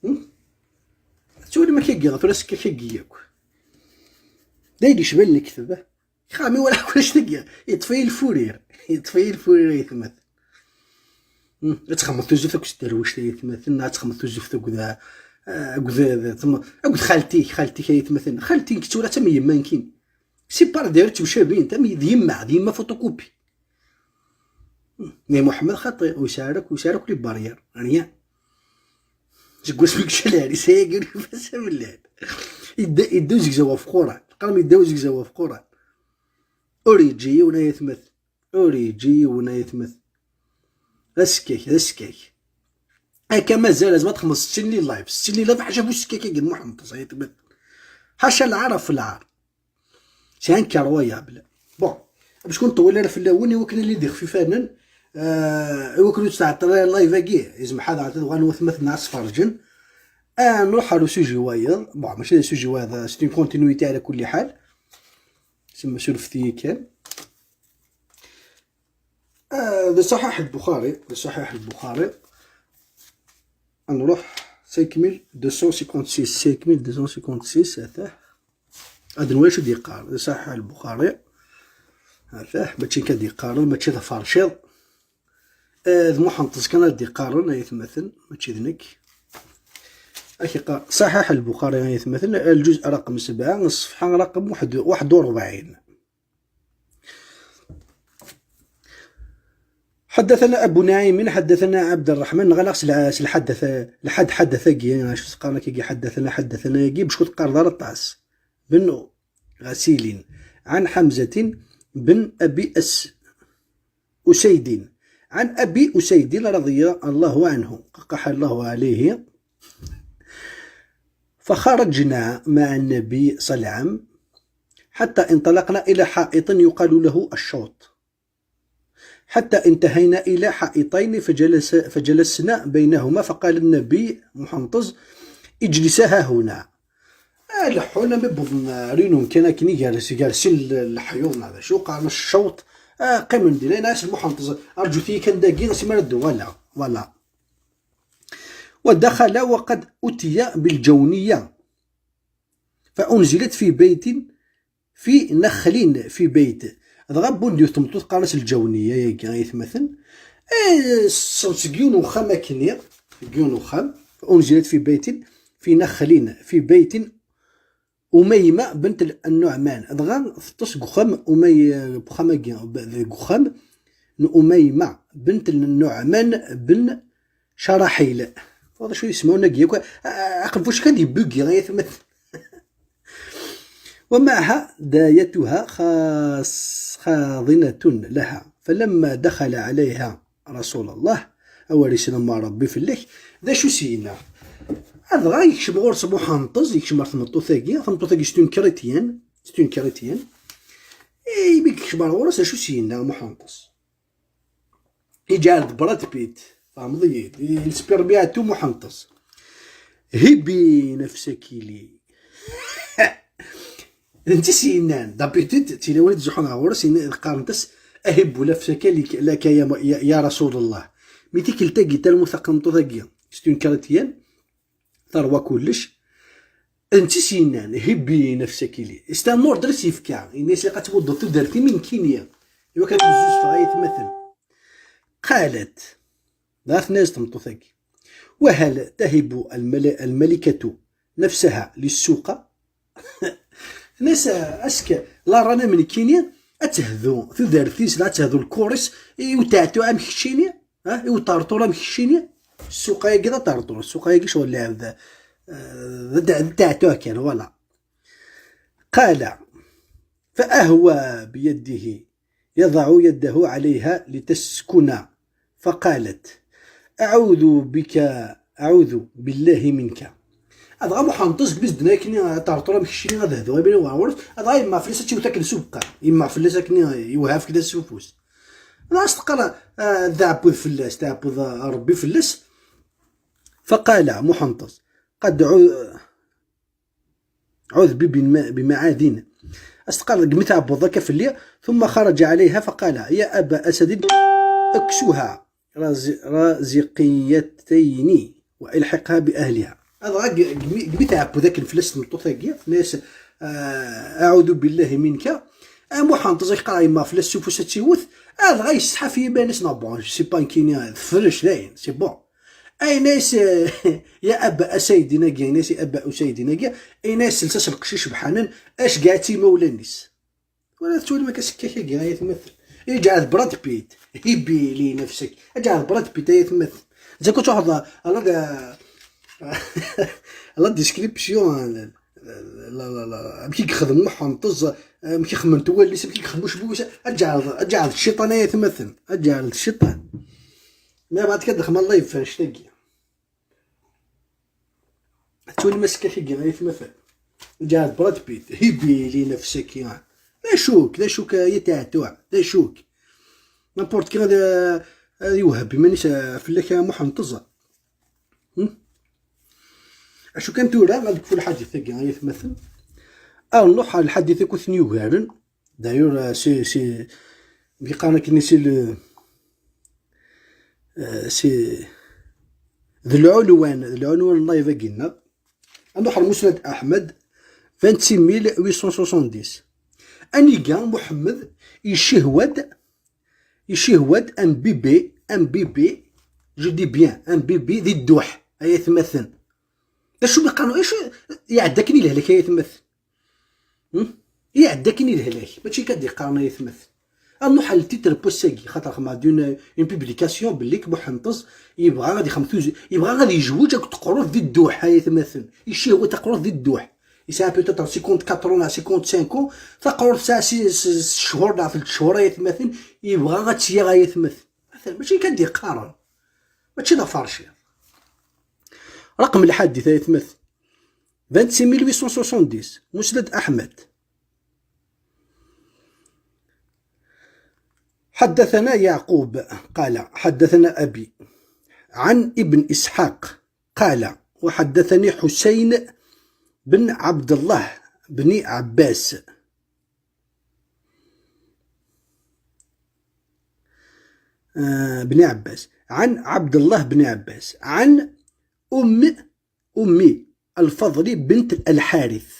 Hmm? Tettwalim akka, tura skak-agi yakk. D ayen yecban lekdeb, eh? Xami wala kullec tagi. Yeṭṭef-iyi lfurir. Yeṭṭef-iyi lfurir, ay atmaten. Hmm. Ad txedmeḍ tuzzuft akked tderwict, ay atmaten. Ad txedmeḍ tuzzuft akked, eh, akked, akked xalti-k, xalti-k, ay atmaten. Xalti-k tura d tamyemma nekkini. C'est pas d yemma, d yemma photocopie. Mais Muḥemmed xaṭi, ur yesɛi ara akk, ur yesɛi ara akk les barrières, rien. Seg wasmi yečča lɛerisa-agi ur yufi ara amellal. Yedda, yedda uzegzaw ɣef Quran. Teqqarem yedda uzegzaw ɣef Quran. Ur yeǧǧi yiwen, ay atmaten. Ur yeǧǧi yiwen, ay atmaten. D asekkak, d asekkak. Akka mazal, azma txedmeḍ settin li live. Settin li live, ḥaca bu sekkak-agi n Muḥemmed, ay atmaten. Ḥaca lɛar ɣef lɛar. C'est incroyable. Bon, bac ur nṭewwil ara fell-awen, i wakken ad d-ixef ifanen, euh, i wakken ur tettɛeṭṭil ara live-agi, yezmeḥ ad ɛeṭṭiɣ ɣer watmaten ad sferǧen. Ah, nruḥ ɣer usuji wayeḍ. Bon, mačči d asuji wayeḍ, c'est une continuité ɛla kulli ḥal. Semma surfet-iyi kan. Ah, d Saḥiḥ al-Buxari, d Saḥiḥ al-Buxari. Ad nruḥ cinq mille deux cent cinquante-six, cinq mille deux cent cinquante-six, atah. Ad nwali acu d-yeqqar, d Saḥiḥ al-Buxari. Atah, mačči nekk ad d-yeqqaren, mačči d aferciḍ. Eh, d Muḥenṭeẓ kan ad d-yeqqaren, ay atmaten, mačči d nekk. Ad k-yeqqar Saḥiḥ al-Buxari, ay atmaten, lǧuz raqem sebɛa, ṣṣefḥa raqem waḥed, waḥed u ṛebɛin. حدثنا أبو نعيم، حدثنا عبد الرحمن، نغلق سل-، سلحدث-، لحد حدث أجي، أنا شو سقارنا كي حدثنا، حدثنا أجي، بشكو تقار دار الطاس بن غسيل عن حمزة بن أبي أس-، أسيد، عن أبي أسيد رضي الله عنه، قح الله عليه، فخرجنا مع النبي صلى الله عليه وسلم حتى انطلقنا إلى حائط يقال له الشوط، حتى انتهينا إلى حائطين فجلس، فجلسنا بينهما، فقال النبي محنطز: "اجلسا ها هنا". Ah, leḥḥun, mi wwḍen, ah, ɣer yiwen umkan akken i gar, gar sin l-, leḥyuḍ neɣ d acu, qqaren Ccuṭ. Ah, qqimen di lana, as Muḥenṭeẓ: "Rǧut-iyi kan dagi, asmi ara d-uɣaleɣ." Voilà. ودخل وقد أتي بالجونية فأنزلت في بيت في نخل في بيت. Dɣa wwin-d yiwet tmeṭṭut qqaren-as Lǧawniya-agi, ay atmaten. Eh, ssent seg yiwen uxxam akkenni, seg yiwen uxxam. أنزلت في بيت في نخل في بيت أميمة بنت النعمان. Dɣa teṭṭes deg uxxam Umay-, deg uxxam-agi, deg uxxam n Umayma bent Nuɛman ben Caraḥil. Ur d acu yesmawen-agi yakk. A-, aqbuc kan yebbugi, ay atmaten. ومعها دايتها خاص-، خاضنة لها. فلما دخل عليها رسول الله، awer islem Ṛebbi fell-ak, d acu s-yenna? Dɣa yekcem ɣur-s Muḥenṭeẓ, yekcem ɣer tmeṭṭut-agi, tameṭṭut-agi c'est une chrétienne, c'est une chrétienne. Eh, imi yekcem ɣer ɣur-s, d acu s-yenna Muḥenṭeẓ? Iǧɛel-d Brad Pitt, tfehmeḍ-iyi-d, il spirmiatu Muḥenṭeẓ. هبي نفسك لي. D netta i s-yennan, d'habitude, d tilawin i d-ittzuḥun ɣer ɣur-s, yenna-, qqarent-as: Ahibbu nafsaka lak-, laka ya, ya, ya Rasulullah. Mi tikkelt-agi, talmut taqenṭut-agi, c'est une chrétienne, terwa kullec. D netta i s-yennan, hibbi nafsaki li. C'est un ordre i s-yefka. Yenna-yas, ilaq ad tmuddeḍ tudert-im i nekkini. Iwakken ad kem-zuzfeɣ ay atmaten. Qalet, dɣa tenna-yas tmeṭṭut-agi, وهل تهب المل-، الملكة نفسها للسوقة؟ Tenna-yas, est-ce que la reine am nekkini ad tehdu tudert-is, la ad tehdu lkur-is i uteɛtuɛ am keččini? Ha? I uṭerṭur am keččini? Ssuq-agi d aṭerṭur, ssuq-agi ccɣel lɛebd, eh, d, d, d ateɛtuɛ kan, voilà. قال: فأهوى بيده يضع يده عليها لتسكن، فقالت: أعوذ بك، أعوذ بالله منك. Adɣa Muḥ Nṭeẓ, mi s-d-tenna akken aṭerṭur am keččini ad hduɣ, ibin i uɣerwur, adɣa yemmeɣ fell-as ad tt-iwet akken s ubeqqa. Yemmeɣ fell-as akken, iwehha fell-as s ufus. Dɣa as-teqqar, ah, d aɛebbuḍ fell-as, d aɛebbuḍ, ah, Ṛebbi fell-as. فقال Muḥ Nṭeẓ: قد عو-، عذ بي بما-، بمعاذ. As-teqqar deg mi tɛebbuḍ akka fell-i, ثم خرج عليها فقال: يا أبا أسد، اكسها رز-، رزقيتين وألحقها بأهلها. Adɣa g-, g-, mi, g-, mi tɛebbuḍ akken fell-as tmeṭṭut-agi, tenna-yas, ah, أعوذ بالله منك. Ah, Muḥ Nṭeẓ, ak-qqar yemmeɣ fell-as s ufus ad tt-iwet, adɣa yesseḥaf i yiman-is, neɣ bon, c'est pas nekkini, tefrec dayen, c'est bon. Yenna-yas, eh, ya Aba Usaydin-agi, yenna-yas i Aba Usaydin-agi, yenna-yas, sels-as lqecc icebḥanen, aceggeɛ-itt i imawlan-is. Wala tettwalim akka sekkak-agi, ay atmaten. Iǧɛed Brad Pitt, hibbi li nafsek. Iǧɛed Brad Pitt, ay atmaten. Zako tuḥeḍ, ala d-, ala description, la, la, la, amek i yexdem Muḥ Nṭeẓ, amek i xemmment wallen-is, amek i yexdem ucebbub-is, aǧɛed, aǧɛed cciṭan, ay atmaten. Aǧɛed cciṭan. Ma bɣant kan dexma Allah yeffer annect-agi. Tettwalim asekkak-agi, ay atmaten? Ǧɛed Brad Pitt, hibbi li nafsek. D acu-k, d acu-k, ay ateɛtuɛ, d acu-k? N'importe qui ad, ad iwehheb iman-is, ah, fell-ak, a Muḥ Nṭeẓ. Hmm? Acu kan tura, ad nekfu lḥadit-agi, ay atmaten. Ad nruḥ ɣer lḥadit akk i ten-yugaren. D'ailleurs, euh, c'est, c'est, mi qqaren akken, c'est le, euh, c'est, d lɛulwan, d lɛulwan n live-agi-nneɣ. Ad nruḥ ɣer Musnad Aḥmed, vingt-six mille huit cent soixante-dix. Aniga Muḥemmed icihwa-d, icihwa-d un bébé, un bébé, je dis bien, un bébé di dduḥ, ay atmaten. D acu mi qqaren, acu iɛedda akken i lehlak, ay atmaten? Hmm? Iɛedda akken i lehlak, mačči kan d-iqqaren, ay atmaten. Ad nruḥ ɣer le titre n wass-agi, xaṭer xedmeɣ-d une, une publication belli Muḥ Nṭeẓ yebɣa ad ixdem tuzi-, yebɣa ad yejweǧ akked teqrurt di dduḥ, ay atmaten. Icihwa taqrurt di dduḥ. Yesɛa peut-être cinquante-quatre ans neɣ cinquante-cinq ans, taqrurt tesɛa si-, s-, s-, cchur neɣ telt cchur, ay atmaten, yebɣa ad tt-yaɣ, ay atmaten. Atan, mačči kan d-iqqaren. Mačči d aferciḍ. رقم الحادث, ay atmaten. Vingt-six mille huit cent soixante-dix, Musnad Aḥmed. حدثنا يعقوب قال: حدثنا أبي عن ابن إسحاق قال: وحدثني حسين بن عبد الله بن عباس، آه، بن عباس، عن عبد الله بن عباس، عن أم، أم الفضل بنت الحارث،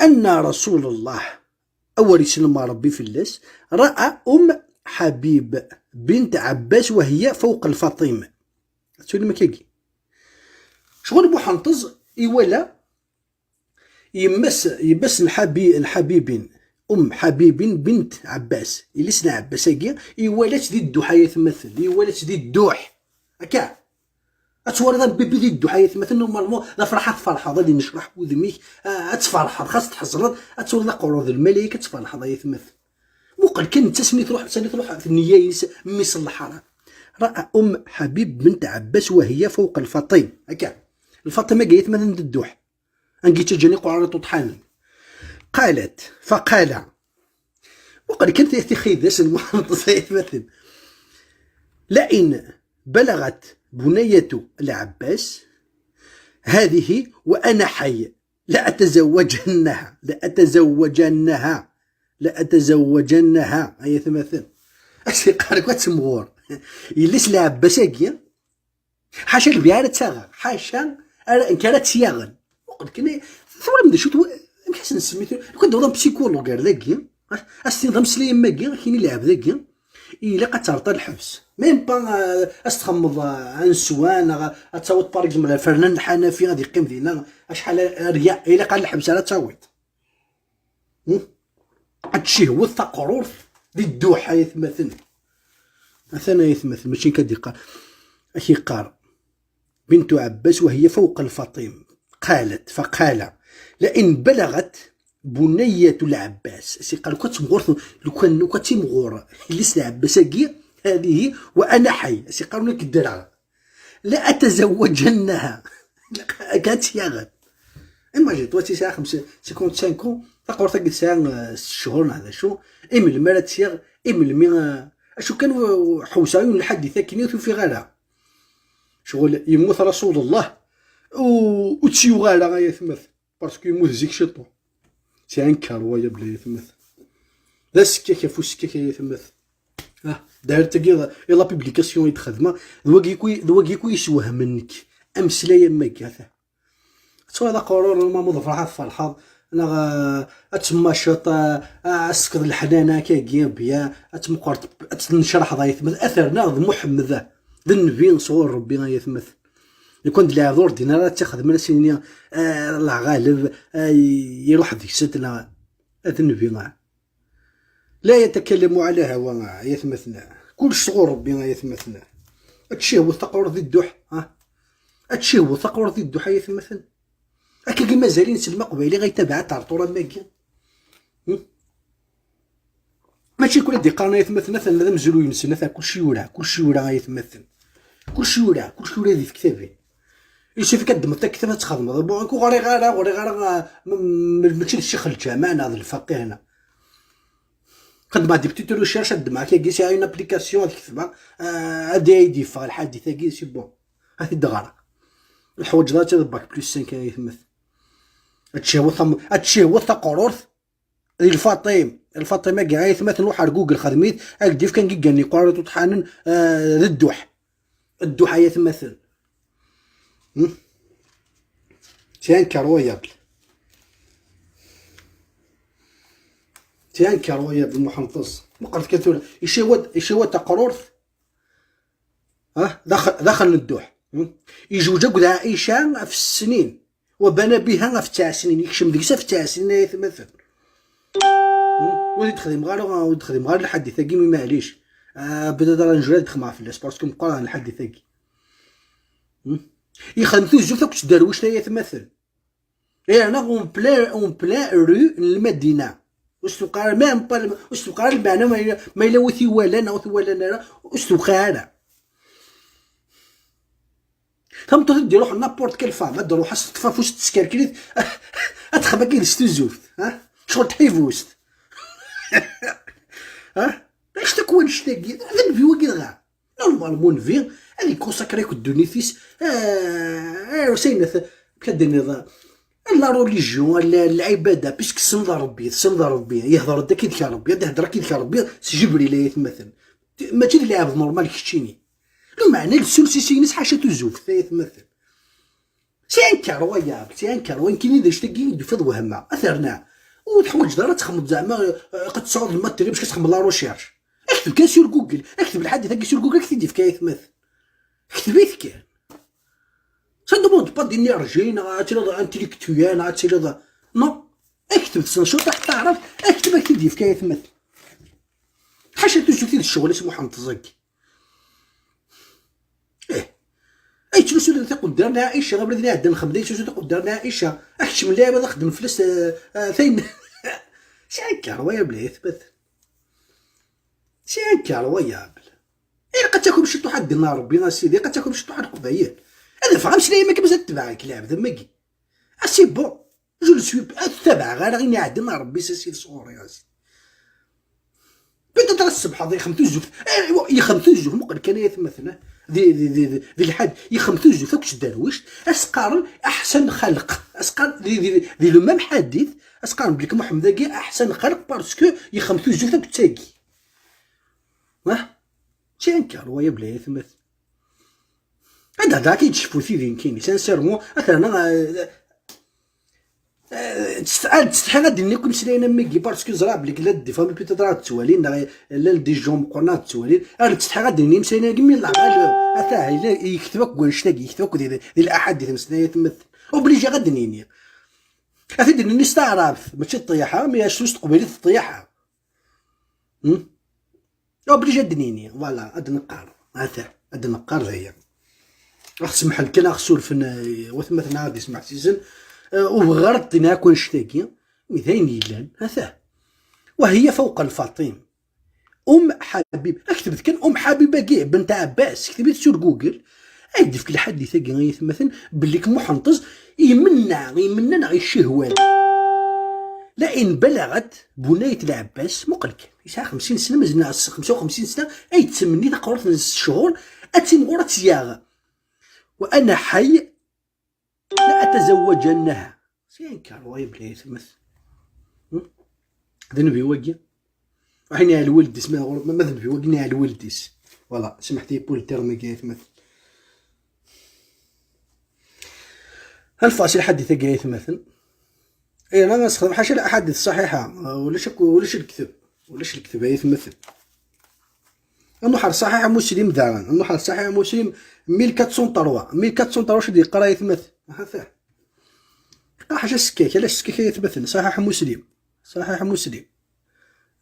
أن رسول الله، أول يسلم ربي في اللاس، رأى أم حبيب بنت عباس وهي فوق الفطيم. Tettwalim akkagi. Ccɣel Muḥ Nṭeẓ iwala yemma-s, yemma-s n Ḥabi-, n Ḥabibin, Umm Ḥabibin bint Ɛebbas, yelli-s n Ɛebbas-agi, iwala-tt di dduḥ, ay atmaten, iwala-tt di dduḥ. Akka. Ad twaliḍ am bébé di dduḥ, ay atmaten, normalement, d afraḥ ad tferḥeḍ, ad innecraḥ wudem-ik, ah, ad tferḥeḍ, xas tḥezneḍ, ad twaliḍ aqerru d lmalayek, ad tferḥeḍ, ay atmaten. Muqel kan netta sani truḥ, sani truḥ, nniya-ines, mmi-s n lḥaram. رأى أم حبيب بنت عباس وهي فوق الفطيم. Akka. Lfaṭim-agi, ay atmaten, d dduḥ. Angi ttaǧǧan iqeɛɛuren iṭuṭḥanen. قالت، فقال، وقد كانت تخيدس المحنطة يا مثل، لئن بلغت بنية العباس هذه وأنا حي لأتزوجنها، لأتزوجنها. لأتزوجنها، ay atmaten. As-iqqar akk ad temɣur. Yelli-s Lɛebbas-agi, ḥaca lbiɛ ara tt-aɣeɣ, ḥaca ara, nekk ara tt-yaɣen. Muqel kan, twalam d acu twa-, amek as-nsemmi tura? Lukan d-wwḍen psychologue ar dagi, as-tiniḍ ameslay am wagi, kini lɛebd-agi, ilaq ad terreḍ lḥebs. Même pas, euh, as-txemmeḍ, euh, un soin, neɣ ad tawiḍ, par exemple, afernan n lḥanafi ad yeqqim dinna, acḥal ara, ilaq ar lḥebs ara tawiḍ. Hmm? Ad tcihweḍ taqrurt di dduḥ, ay atmaten. Atan, ay atmaten, mačči nekk ad d-iqqar. Ad k-iqqar. بنت عباس وهي فوق الفطيم. قالت، فقال: لئن بلغت بنية العباس. As-iqqar, lukan d timɣur, lukan, lukan d timɣur yelli-s Lɛebbas-agi, هذه وأنا حي. As-iqqar, nekk ddreɣ. لأتزوجنها. Akka ad tt-yaɣen. Imagine-toi, tesɛa xemsa, cinquante-cinq ans, taqrurt-agi tesɛa, euh, sett cchur neɣ d acu, i melmi ara tt-yaɣ, i melmi, euh, acu kan, euh, ḥewseɣ yiwen lḥadit akken ur t-ufiɣ ara. Ccɣel yemmut Rasulullah, u, ur tt-yuɣ ara, ay atmaten. Parce que yemmut zik ciṭuḥ. C'est incroyable, ay atmaten. D asekkak ɣef usekkak, ay atmaten. Ah, dayret-agi, i la publication i d-xedmeɣ, d wagi akk, d wagi akk i yeswehmen nekk. Ameslay am wagi, ata. Ad twaliḍ aqrur n Mamuḍ Ferḥat tferḥeḍ, neɣ, ah, ad temmaceḍ, ah, ah, ad tefkeḍ leḥnana akkagi, bya, ad tmeqqreḍ, ad tennecraḥeḍ, ay atmaten. Ad ternaɣ d Muḥemmed, d nnbi sɣur Rebbi, ay atmaten. Lukan d lɛebd ur ddin ara ad tt-ixedmen, ad s-yini, ah, Allah ɣaleb, ah, iruḥ deg-sent, neɣ ad nnbi, ah. لا يتكلم على هوى، ay atmaten. Kullec sɣur Rebbi, ay atmaten. Ad tcihweḍ taqrurt di dduḥ, ha? Ad tcihweḍ taqrurt di dduḥ, ay atmaten. Akkagi mazal-in s lmaqbayli ay tabaɛat ar ṭura am wagi. Hmm? Mačči kul ad d-iqqaren, ay atmaten, atan d amezruy-nsen, atan kullec yura, kullec yura, ay atmaten. Kullec yura, kullec yura di tektabin. Yessefk ad d-tmeḍ taktabt ad txedmeḍ. Bon, nekk ur ɣriɣ ara, ur ɣriɣ ara, ah, m-, m-, mačči d ccix n lǧameɛ neɣ d lfaqih neɣ. Xedmeɣ des petites recherches, ad ddmeɣ akkagi, sɛiɣ une application ad ketbeɣ, ah, ad d-, ad d-yeffeɣ lḥadit-agi, c'est bon. Ad t-id-ɣreɣ. Ur teḥwaǧeḍ ara ad tiliḍ bac plus cinq, ay atmaten. Ad tcihweḍ tam-, ad tcihweḍ taqrurt di lfaṭim. Lfaṭim-agi, ay atmaten, ruḥ ar Google, xdem-it, ad k-d-yefk angigan n iqraren iṭuṭḥanen, ah, d dduḥ. Dduḥ, ay atmaten. Hmm? C'est incroyable. C'est incroyable, Muḥend Ṭeẓ. Meqqret kan tura. Icawad, icawad taqrurt. Ah, daxel, daxel n dduḥ. Hmm? Yezweǧ akked Ɛica ɣef snin. وبنى بها ɣef tesɛa snin. Yekcem deg-s ɣef tesɛa snin, ay atmaten. Hmm? Ur d-xdimeɣ ara, ur d-xdimeɣ ara lḥadit-agi, mi maɛlic. Ah, bda ara njura ad d-xedmeɣ fell-as, parce que meqqer lḥadit-agi. Hmm? Yexdem tuzzuft akked tderwict, ay atmaten. Yerna en plein, en plein rue n Lmadina. Ur s-tewqeɛ ara, même pas, ur s-tewqeɛ ara lmeɛna ma yella, ma yella wi t-iwalan neɣ ur t-iwalan ara, ur s-tewqeɛ ara. Tameṭṭut i d-iruḥen n'importe quelle femme, ad d-ruḥ, ad s-teṭṭef afus, teskerkrit, ad texdem akken s tuzzuft, ha? Ccɣel tḥibust. Ha? Acu takk wannect-agi? D nnbi wagi dɣa. Normalement, nnbi, ad yekonsakri akk ddunit-is, ah, ah, usayen at-, akka d-nniḍ, ah, la religion, ah, la, lɛibada, puisque tessneḍ Rebbi, tessneḍ Rebbi, yehder-d akka d-k Rebbi, ad ihder akka d-k Rebbi, s Jibril, ay atmaten. Mačči d lɛebd normal keččini. Lameɛna, lsuls-is ines ḥaca tuzzuft, ay atmaten. C'est incroyable, c'est incroyable. Nekkini d acu-tagi i d-tufiḍ wehmeɣ. Ad terna. Ur teḥwaǧeḍ ara ad txedmeḍ zeɛma, eh, qed tesɛuḍ lmatériel bac ad txedmeḍ la recherche. Akteb kan sur Google. Akteb lḥadit-agi sur Google, ad k-t-id-yefk, ay atmaten. Kteb-it kan. Ça demande pas d'énergie, neɣ ad tiliḍ intellectuel, neɣ ad tiliḍ, non. Akteb, tessneḍ cwiṭ taɛrabt, akteb ad k-t-id-yefk, ay atmaten. Ḥaca tuzzuft i d ccɣel-is Muḥend Ẓeggi. Ih. Ay yettlusu tiqeddar n Ɛica, abrid-nni iɛeddan xemda yettlusu tiqeddar n Ɛica. Akeččem lɛib ad axeddem fell-as, eh, eh, tayen. C'est incroyable, ay atmaten. C'est incroyable. Ilaq ad takum ciṭuḥ ad d-inna Rebbi, a Sidi, ilaq ad takum ciṭuḥ a Leqbayel. Ad afeɣ ameslay am akka, mazal tebɛek lɛebd am wagi. Ah, c'est bon. Je le suis pas. Ad tabaɛeɣ ara ayen iɛeddan a Rebbi, s asid sɣur-i, a Sidi. Peut-être ad tṣebḥeḍ, yexdem tuzzuft. Eh, yexdem tuzzuft, muqel kan, ay atmaten, eh. Di, di, di, di, di lḥad, yexdem tuzzuft akked tderwict, a s-qqaren aḥsan xalq. A s-qqaren di, di, di, di le même ḥadit, As-qqaren belli Muḥemmed-agi aḥsan xalq parce que yexdem tuzzuft akked tagi. Ah, tiens, car waya bla yetmat. Ad hḍeṛ ki tecfu tidi nekkini, sincèrement, ad terna, euh, euh, test-, ad tsetḥi ad d-nini akk imeslayen am wigi, parce que ẓriɣ belli la d-, des familles peut-être ad ttwalin, neɣ llan des gens meqqren ad ttwalin, ad tsetḥi ad d-nini imeslayen-agi, mi lɛaqal, atah, yella yekteb akk wanect-agi, yekteb akk di, di laḥadit n snayat mmetlen. Obligé ad d-nini. Ad t-id-nini s taɛrabt, mačči d ṭṭyaḥa, mi acu s teqbaylit d ṭṭyaḥa. Hmm? Obligé ad d-nini, voilà, ad d-neqqar. Ata, ad d-neqqar d aya. Aɣ-semḥen kan, aɣ-surfen, eh, watmaten ad ismeḥsizen, eh, ur bɣiɣ ara ad d-iniɣ akk annect-agi, mi d ayen yellan, ata. وهي فوق الفطيم. أم حبيب، اكتبت كان أم حبيب-agi, bent Ɛebbas, kteb-it sur Google. Ay d-ifk lḥadit-agi, ay atmaten, belli Muḥenṭez imenna, imenna neɣ icihwan. لئن بلغت بنية العباس, muqel kan, yesɛa xemsin sna, mazal neɣ xemsa u xemsin sna, ay tettmenni taqrurt n ccɣel, ad timɣur ad tt-yaɣ. وأنا حي لأتزوجنها. C'est un cas, ouais, bla yetmat. Hmm? D nnbi wagi. Aḥin yeɛlwel-d isem, ma, ma d nnbi wagi yeɛlwel-d is. Voilà, semḥet-iyi pour le terme-agi, ay atmaten. Lfaṣil ḥadit-agi, ay atmaten. Eh, la, la, sexdem ḥaca la aḥadit ṣṣaḥiḥa. Ah, ulac akk, ulac lekdeb. Ulac lekdeb, ay atmaten. Ad nruḥ ar Ṣaḥiḥ Muslim daɣen. Ad nruḥ ar Ṣaḥiḥ Muslim mille quatre cent trois. Mille quatre cent trois, acu d-yeqqar, ay atmaten? Aha, ta. Yeqqar ḥaca sekkak, ala sekkak, ay atmaten. Ṣaḥiḥ Muslim. Ṣaḥiḥ Muslim.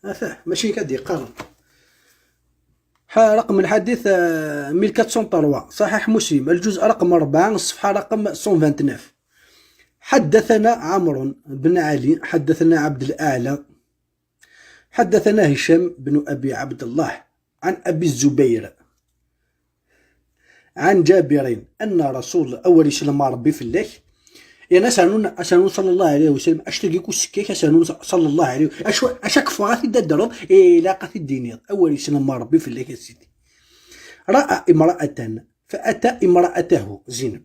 Ata, mačči nekk ad d-yeqqaren. Ha, رقم الحديث, آه, mille quatre cent trois, صحيح مسلم, الجزء رقم أربعة, الصفحة رقم cent vingt-neuf. حدثنا عمرو بن علي، حدثنا عبد الأعلى، حدثنا هشام بن أبي عبد الله عن أبي الزبير عن جابر أن رسول, awer islem Ṛebbi fell-ak. Yan asanun, asanun صلى الله عليه وسلم, acu tagi ku sekkak, asanun صلى الله عليه, acu, acu akk ffɣeɣ ad t-id-adreḍ, eh, ilaq ad t-id-tiniḍ, awer islem Ṛebbi fell-ak a sidi. رأى امرأة فأتى امرأته زينب.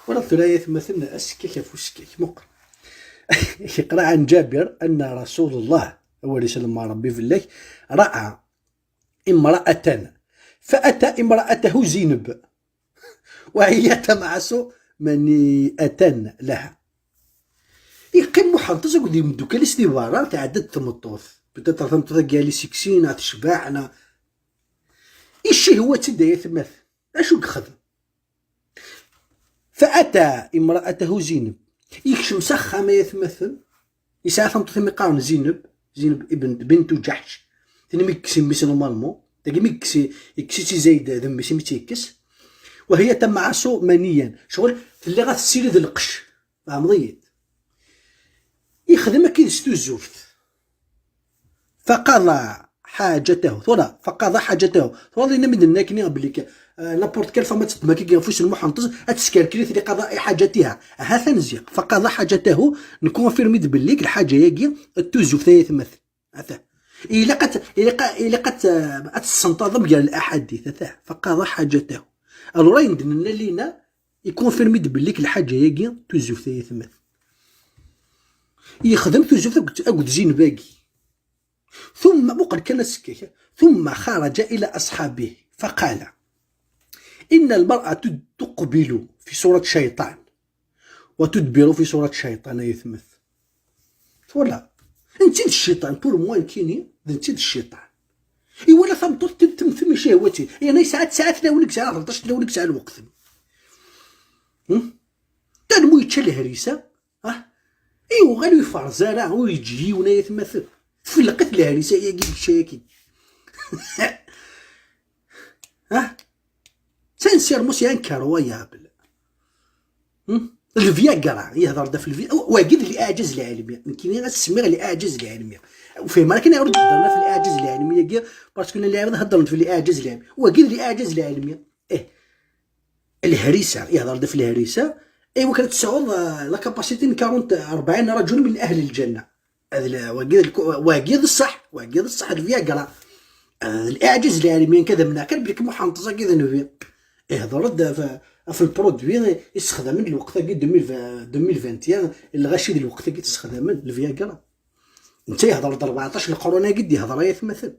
Wala tura ay atmaten, asekkak ɣef usekkak, muqel. Yeqra عن جابر أن رسول الله, awer islem Ṛebbi fell-ak, رأى امرأة فأتى امرأته زينب وهي تمعس منيئة لها. Yeqqim Muḥenṭez akked imeddukal-is di berra, tɛedda-d tmeṭṭut. Peut-être tameṭṭut-agi ali sexy, neɣ tecbeḥ, neɣ icihwa-tt-id, ay atmaten. Acu yexdem? فأتى امرأته زينب. Yekcem s axxam, ay atmaten. Yesɛa tameṭṭut imi qqaren Zineb, Zineb ibn, bintu Ǧaḥc. Tin imi yekkes mmi-s normalement. Tagi mi yekkes, yekkes-itt i Zayd d mmi-s imi tt-yekkes. وهي تمعس منيا. Ccɣel tella ɣa tessirid lqecc. Tfehmeḍ-iyi-d? Yexdem akka s tuzzuft. فقضى حاجته. Tura, فقضى حاجته. Tura, dinna mi d-nenna akkenni belli ka, eh, n'importe quelle femme ad teddem akka ɣef wis n Muḥenṭez, ad teskerkir i tili قضاء حاجتها. Ha-t-an ziɣ. فقضى حاجته, nkonfirmi-d belli lḥaǧa-agi d tuzzuft, ay atmaten. Ata. Ilaq ad, ilaq, ilaq ad, ad tessenṭaḍem gar laḥadit. Ata. فقضى حاجته. Alors, ayen d-nenna lina, ikonfirmi-d belli lḥaǧa-agi d tuzzuft, ay atmaten. Yexdem tuzzuft akked, akked Zineb-agi. ثم, muqel kan asekkak, ثم خرج إلى أصحابه فقال: إن المرأة تد-, تقبل في صورة شيطان وتدبر في صورة شيطان, ay atmaten. Twala? Netta d cciṭan, pour moi, nekkini, d netta d cciṭan. Iwala tameṭṭut tem-, temtem icehwatin. Yerna yesɛa tesɛa tlawin, yesɛa ɣelṭac tlawin, yesɛa lweqt. Hmm? Tanmu yečča lehrisa, ah? Yuɣal ur iferẓ ara, ur yeǧǧi yiwen, ay atmaten. Tfelleq-it lehrisa-agi, yečča-yaki. Ah? Sincèrement, c'est incroyable. Hmm? Le Viagra, yehder-d ɣef le Vi-, wagi d liɛǧaz lɛilmi. Nekkini ad s-semmiɣ liɛǧaz lɛilmi. Fehmeɣ akken ara d-hedren ɣef liɛǧaz lɛilmi-agi, parce que llan lɛibad heddren ɣef liɛǧaz lɛilmi. Wagi d liɛǧaz lɛilmi. Eh. Lehrisa, yehder-d ɣef lehrisa, i wakken ad tesɛuḍ, eh, la capacité n quarante, أربعين رجل من أهل الجنة. Ad la-, wagi d lku-, wagi d ṣṣeḥ, wagi d ṣṣeḥ, d Viagra. Eh, d liɛǧaz lɛilmi, nekk ad amneɣ kan belli Muḥenṭez-agi d nnbi. Ihder-d ɣef, ɣef lprodwi i ssexdamen lweqt-agi deux mille vingt, deux mille vingt et un, lɣaci d lweqt-agi t-ssexdamen, le Viagra. Netta yehder-d rbeɛṭac leqrun-agi d-yehder, ay atmaten.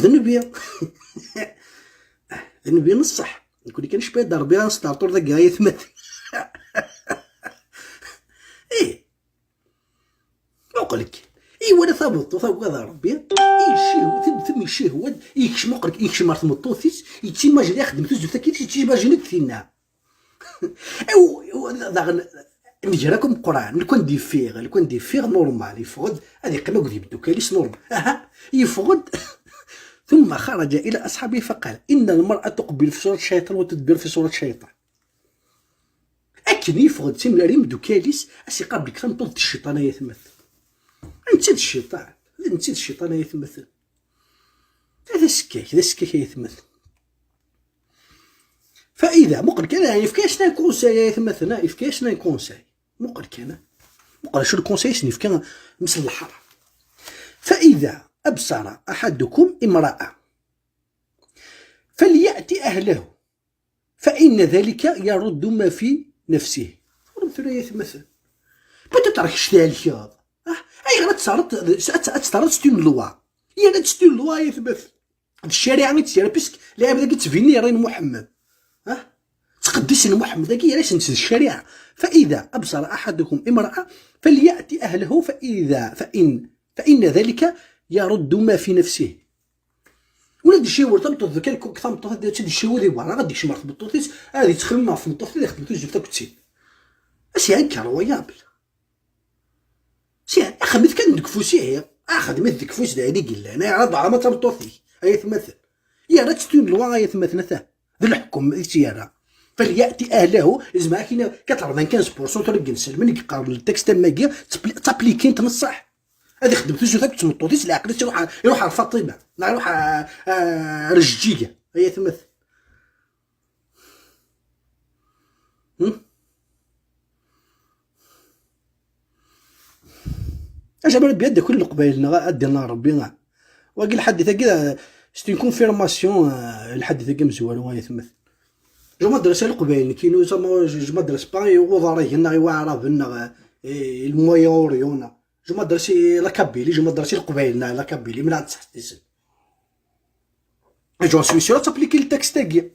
D nnbi. D nnbi n ṣṣeḥ. Nekni kan cwiya d Ṛebbi ad nesṭerṭur dagi, ay atmaten. Ih. Muqel-k. Iwala tameṭṭut, agad Ṛebbi, icihw-, tem-, temcihwa-d, yekcem, muqel-k, yekcem ɣer tmeṭṭut-is, yettimajin ixeddem tuzzuft-agi, yettimajin-d tinna. Aw, aw, daɣen, nnger akk Meqqran, lukan d-yeffiɣ, lukan d-yeffiɣ, normal, yeffeɣ-d, ad yeqqim akked yimdukal-is, normal. Aha, yeffeɣ-d. ثم خرج إلى أصحابه فقال: إن المرأة تقبل في صورة شيطان وتدبر في صورة شيطان. Akken yeffeɣ-d simlar imdukal-is, a s-iqqar belli tameṭṭut d cciṭan, ay atmaten. Netta d cciṭan, netta d cciṭan, ay atmaten. D asekkak, d asekkak, ay atmaten. فإذا، muqel kan, yefka-yasen un conseil, ay atmaten, yefka-yasen un conseil. Muqel kan, muqel acu lkonsey i sen-yefka mselleḥ. فإذا أبصر أحدكم امرأة فليأت أهله فإن ذلك يرد ما في نفسه. Ur tura, ay atmaten. Peut-être kečč thelkeḍ. Ah, ayɣer ad tesɛreḍ, ad, ad tesɛreḍ c'est une loi? Yerra-tt c'est une loi, ay atmaten. D ccariɛa i tt-yerra, puisque lɛibad-agi ttbinin yerra n Muḥemmed. Ah? Ttqeddisen Muḥemmed-agi, yerra-sen-tt d ccariɛa. فإذا أبصر أحدكم امرأة فليأت أهله فإذا، فإن، فإن ذلك يرد ما في نفسه. Ula d iciwel tameṭṭut, kan kuk tameṭṭut ad tt-id-iciwel di berra, ad d-ikcem ɣer tmeṭṭut-is, ad yettxemmim ɣef tmeṭṭut, ad ixdem tuzzuft akked-tt-id. Ass-a, incroyable. Si, axdem-it kan deg ufus, ihi. Axdem-it deg ufus, d ayen i yellan. Ayɣer ad d-ɛerḍem tameṭṭut-ik, ay atmaten? Yerra-tt c'est une loi, ay atmaten, ata. D leḥkem i tt-yerra. فليأت أهله, yezmer ad k-yini quatre-vingt-quinze pour cent tura n yinselmen i yeqqaren ltekst am wagi, ttapli-, ttaplikint n ṣṣeḥ. Ad ixdem tuzzuft akked tmeṭṭut-is, leɛqel-is iruḥ, iruḥ ɣer Faṭima, neɣ iruḥ ɣer, ɣer Jeǧǧiga, ay atmaten. Hmm? Acu ara bya d-akul Leqbayel neɣ ad d-ineɣ Rebbi? Wagi lḥadit-agi, c'est une confirmation, eh, lḥadit-agi amezwaru, ay atmaten. Je m'adresse i Leqbayel, nekkini, je, je m'adresse pas i Wuḍarigen neɣ i Waɛraben neɣ, eh, i le Moyen-Orient neɣ. Je m'adresse i la Kabylie, je m'adresse i Leqbayel neɣ la Kabylie, mi ara ttḥettisen. J'en suis sûr ad tappliquer le texte-agi.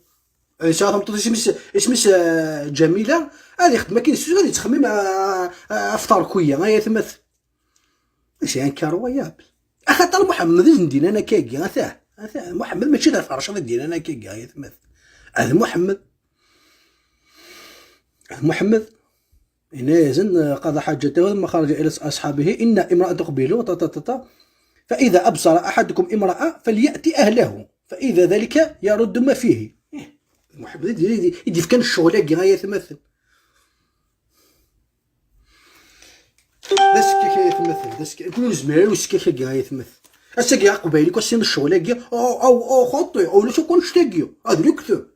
Yesɛa tameṭṭut isem-is, isem-is, eh, Ǧamila, ad ixdem akken s, ad yettxemmim, eh, eh, ɣef terkuya, ay atmaten. C'est incroyable. Axaṭer Muḥemmed i d-yennan akkagi, ata, ata, Muḥemmed mačči d afercad i d-yennan akkagi, ay atmaten. Ad Muḥemmed. Ad Muḥemmed. Yenna-yasen, قضى حاجته ثم خرج إلى أصحابه، إن امرأة تقبل، ta, ta, ta, ta. فإذا أبصر أحدكم امرأة فليأت أهله، فإذا ذلك يرد ما فيه. Eh, Muḥemmed i d-, i d-, i d-yefkan ccɣel-agi, ay atmaten. D asekkak, ay atmaten, d asekkak. Nekni ur nezmir ara i usekkak-agi, ay atmaten. Ass-agi aqbayli, ass-in ccɣel-agi, oh, oh, oh, xaṭi, oh, ulac akk annect-agi. Ad nekteb.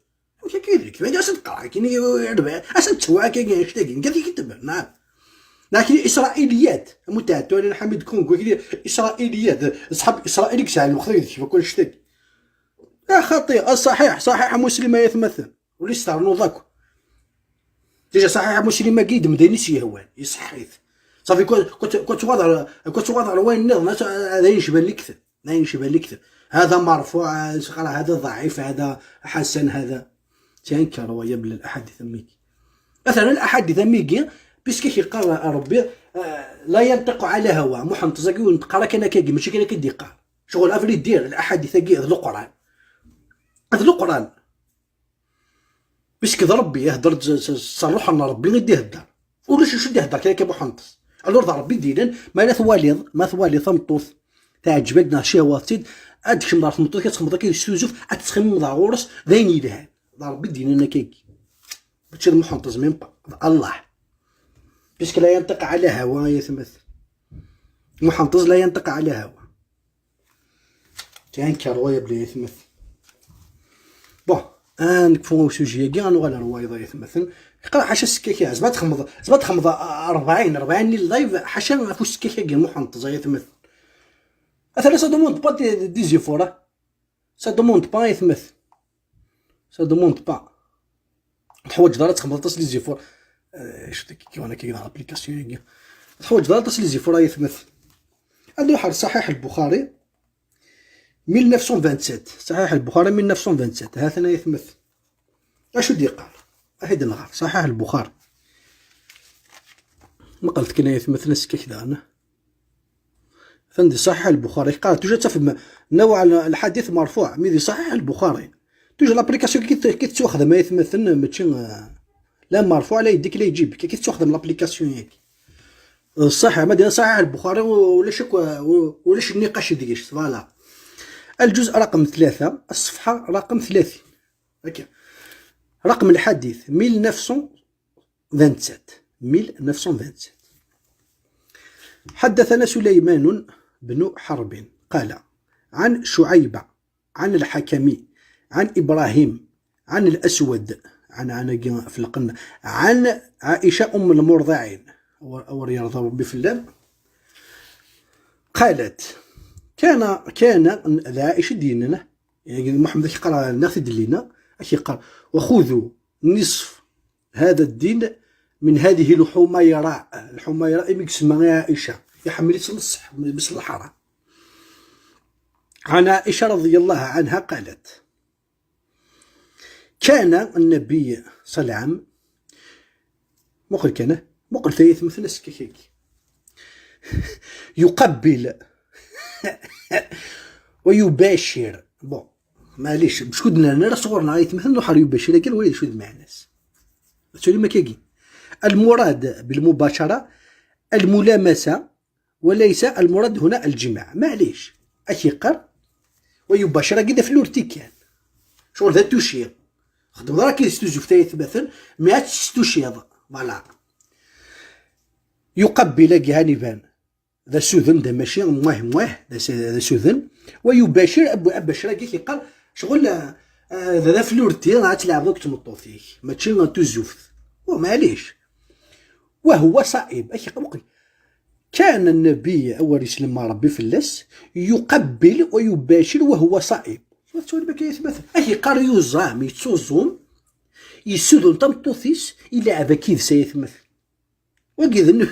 Amek akka i d nektab? Akken i rebɛa, ass-a ttewɛa akka annect-agi, nekk ad t-ketben, naɛam. Lakin Isṛailiyat, am uteɛtu Lḥamid Kungu, akk Isṛailiyat, ṣṣḥab Isṛail i yesɛan lweqt ad yekcef akk annect-agi. A xaṭi, a ṣaḥiḥ, ṣaḥiḥ Muslim, ay atmaten. Ur is-ternuḍ akk. Déjà ṣaḥiḥ Muslim-agi d medden i s-yehwan, iṣeḥḥ-it. Ṣafi, kwa, kwa, kwa tuɣaḍ ɣer, kwa tuɣaḍ ɣer wayen nniḍen, ad, ad ayen yecban lekdeb. Ayen yecban lekdeb. هذا مرفوع, eh, s-, qqar هذا ضعيف, هذا حسن, هذا. C'est incroyable, l'aḥadit am wigi. Atan l'aḥadit am wigi, puisque yeqqar Rebbi, eh, لا ينطق عن الهوى, Muḥend Ẓagi ur neṭṭeq ara kan akkagi, mačči kan akka i d-yeqqar. Ccɣel, à vrai dire, l'aḥadit-agi d Leqran. D Leqran. Puisque d Rebbi ihedder, s, s, s ṛṛuḥ n Rebbi i d-ihedder. Ulac acu i d-ihedder kan akka Muḥend. Alors d Rebbi i d-yennan, ma la twaliḍ, ma twaliḍ tameṭṭut teɛǧeb-ak neɣ tcehwaḍ-tt-id, ad d-tkemmleḍ ɣer tmeṭṭut-ik, ad txemmeḍ akka s tuzzuft, ad tettxemmimeḍ ɣur-s, d ayen yelhan. D Rebbi i d-yennan akkagi. Mačči d Muḥend, même pas. D Allah. Puisque لا ينطق عن الهوى, ay atmaten. Muḥend لا ينطق عن الهوى. Tiɛen kar waya belli, ay atmaten. Bon, ad nekfu usujji-agi, ad nuɣal ar wayeḍ, ay atmaten. Iqra ḥaca sekkak, zma txemmeḍ, zma txemmeḍ rebɛin, rebɛin n live, ḥaca ɣef usekkak-agi n Muḥend, ay atmaten. Atan ça demande pas des, des efforts, hein. Ça demande pas, ay atmaten. Ça demande pas. Teḥwaǧeḍ ara txedmeḍ aṭas les efforts. Eh, acu tekki wana kigna l'application-agi. Teḥwaǧeḍ ara aṭas les efforts ay atmaten. Ad nruḥ ar Ṣaḥiḥ Lbuxari mille neuf cent vingt-sept. Ṣaḥiḥ Lbuxari mille neuf cent vingt-sept. Ha-t-an ay atmaten. Acu d-yeqqar? Ahi d-nɣer Ṣaḥiḥ Lbuxari. Meqqret kan ay atmaten, askak daɣen. Atan di Ṣaḥiḥ Lbuxari, qqar, toujours ad tafem نوع الحديث مرفوع, mi di Ṣaḥiḥ Lbuxari. Toujours l'application ki, ki tettwaxdam ay atmaten, mačči, eh, la مرفوع la يديك la يجيبك, ki tettwaxdam l'application-agi. Ṣaḥiḥ, ma dina Ṣaḥiḥ Lbuxari, u-, ulac akk, u-, ulac nniqac deg-s, voilà. الجزء رقم ثلاثة، الصفحة رقم ثلاثين. هكا. رقم الحديث mille neuf cent vingt-sept. mille neuf cent vingt-sept. حدثنا سليمان بن حرب قال: عن شعيبة، عن الحكم، عن إبراهيم، عن الأسود، عن، عن، في القن-، عن عائشة أم المرضعين، أور، أور يرضى ربي في الله، قالت: كان، كان، عائشة ديننا، يعني محمد كي قرا لنا في دلينا، كي قال: وخذوا نصف هذا الدين من هذه الحميراء. الحميراء إمك سمى عائشة، يحمل اسم الصح، بس الحرام. عن عائشة رضي الله عنها قالت: كان النبي صلى الله عليه وسلم، مقل كان، مقل ثلاث مثل السككيك، يقبل ويباشر. بون، معليش، باش كنا نرى صغرنا غاية مثلا نروح على يباشر كان ولا شو معناس. تسولي ما كاكي. المراد بالمباشرة الملامسة، وليس المراد هنا الجماع. معليش، أكي قر ويباشر كده في الورتيكال. شغل ذا توشي. خدم راكي ستوزوف تايت مثلا، ما عادش ستوشيض. فوالا. يقبل كي هاني بان. ذا سوذن، ذا ماشي مواه مواه، ذا س-، ذا سوذن. ويباشر أبو أباشر كي يقال شغل، آه، آه، ذا، ذا فلورتي راه تلعب دوك تمطوفيك، ماشي توزوفت. ومعليش. وهو صائم، أكي قمقي. كان النبي أول يسلم ربي في اللس يقبل ويباشر وهو صائم. تقول بك يا ثمثل. أكي قال يوزام، يتسوزوم، يسودون تمطوثيس، إلا عبا كيف سيثمثل. وقي ذنبي.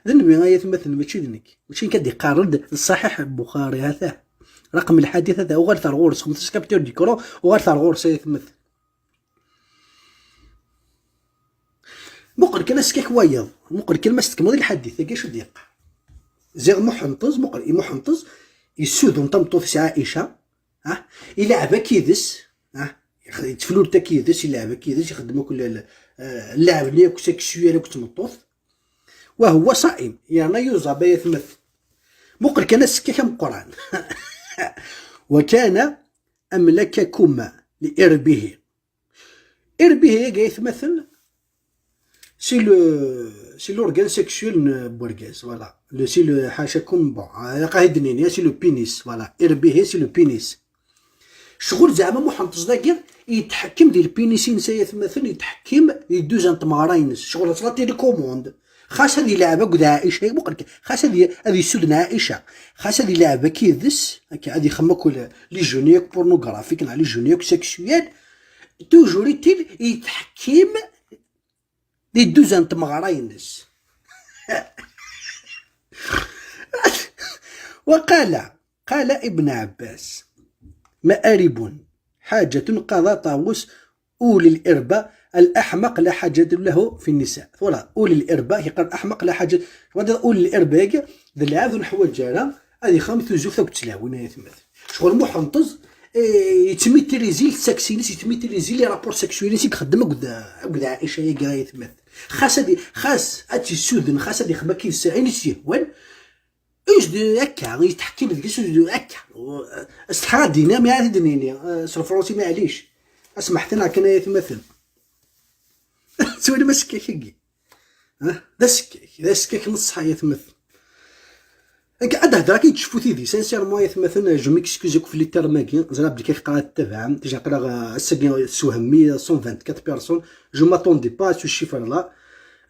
ذنبي يا ثمثل، ماشي ذنك. ماشي كان يقارن الصحيح البخاري هذا. رقم الحديث هذا، وغير ثار غورس، خمسة كابتور ديكرو، وغير ثار غورس يا ثمثل. مقر كان اسكك وايض، مقر كان ما استكمل الحديث، كاش ديق. زيغ محنطز، مقر إي محنطز، يسودو نطمطو في عائشة، ها؟ يلعب كيدس، ها؟ يخ-، يتفلول تا كيدس، يلعب كيدس، يخدمو كل ال-، آه، اللعب اللي يكون سكسيوال، يكون تمطوث. وهو صائم، يعني يوزع بيا ثمث. مقر كان السكة كم قرآن. وكان أملككما لإربه. إربه يا قايث مثل، c'est le, c'est l'organe sexuel n-, n urgaz, voilà. Le, c'est le, حاشاكم، bon, آه، قاعد نيني، c'est le pénis, voilà. إربه, c'est le pénis. شغل زعما محنطز داكي يتحكم ديال البينيسين سايا ثمثل يتحكم يدوز عن تمغراينس. شغل تصرا تيليكوموند. خاص هذه لعبة قد عائشة، مقلك. خاص هذه، هذه سودنا عائشة. خاص هذه لعبة كيدس، هكا هذه خما كل لي جونيك بورنوغرافيك، نا لي جونيك سيكسيوال. توجور يتيل يتحكم دي دوز عن تمغراينس. وقال، قال ابن عباس: مآرب حاجة قضى طاووس أولي الإربة، الأحمق لا حاجة له في النساء. Voilà، أولي الإربة، يقال الأحمق لا حاجة. هذا أولي الإربة، يجي ذا العبد نحو الجارة، هذه خام توزوف ثوب تلاوين، يا ثمث. شغل محنطز، إيه، يتميتريزي السكسينيس، يتميتريزي لي رابور سكسيونيس، يخدم قد، قد عائشة، يا قاية ثمث. خاص هذه، خاص هاتي السودن، خاص هذه خبا كيف السعين يسيهوان. ايش دو هكا يتحكم ديك ايش دو هكا؟ استحرى دينا ما عاد دنيني، آه، صرف روسي معليش. اسمح تنا كنا يتمثل. سوالي ما سكاك هكي. ها؟ دا سكاك، دا سكاك نص حياة مثل. هكا عاد هضره كي تشوفوا تيدي، سانسيرمون يا ثمثل، جو ميكسكوزيك في لي تيرم هاكي، زرا بلي كيقرا التبع، ديجا قرا الساكي سوهمي، cent vingt-quatre personnes، جو ماتوندي با سو شيفر لا.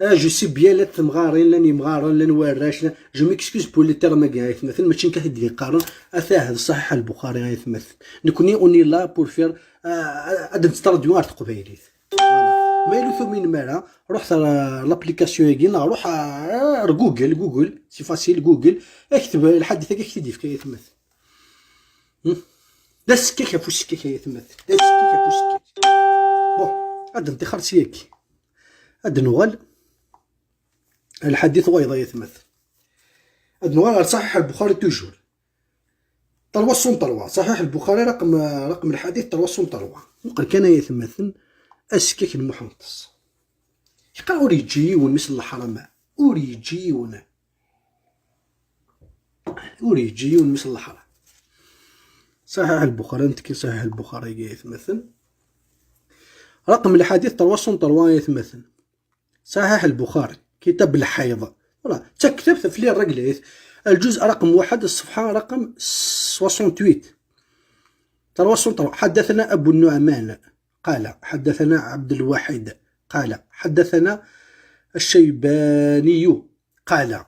آه، جو سي بيان، لان تمغارين، لان يمغارن، لان واراش، لان، جو ميكسكوز بور لي تيرم هاكي، يا ثمثل، ماشي كان حد يقارن، اثاه هذا صحيح البخاري، يا ثمثل. نكوني اوني لا بور فير، آه، آه، هاد نسترديو غير تقبايليت. Voilà. Ma yella ur tuminem ara, ruḥet ar l'application-agi, neɣ ruḥ ar Google, Google, c'est facile, Google, akteb lḥadit-agi, ak-t-id-yefka, ay atmaten. Hmm? D asekkak ɣef usekkak, ay atmaten. D asekkak ɣef usekkak. Bon, ad nṭixer syagi. Ad nuɣal lḥadit wayeḍ, ay atmaten. Ad nuɣal ɣer Ṣaḥiḥ al-Buxari toujours. Trois cent trois. Ṣaḥiḥ al-Buxari, raqem, raqem lḥadit trois cent trois. Muqel kan, ay atmaten, asekkak n Muḥenṭes. Yeqqar ur yeǧǧi yiwen, mmi-s n leḥram. Ur yeǧǧi yiwen. Ur yeǧǧi yiwen, mmi-s n leḥram. Ṣaḥiḥ al-Buxari, nettekki Ṣaḥiḥ al-Buxari, ay atmaten. Raqem lḥadit trois cent trois, ay atmaten. Ṣaḥiḥ al-Buxari, kitab al-ḥayd. Voilà, d taktabt ɣef les règles. Lǧuz raqem waḥed, ṣṣefḥa raqem soixante-huit. Trois cent trois. حدثنا أبو النعمان قال حدثنا عبد الواحد قال حدثنا الشيباني قال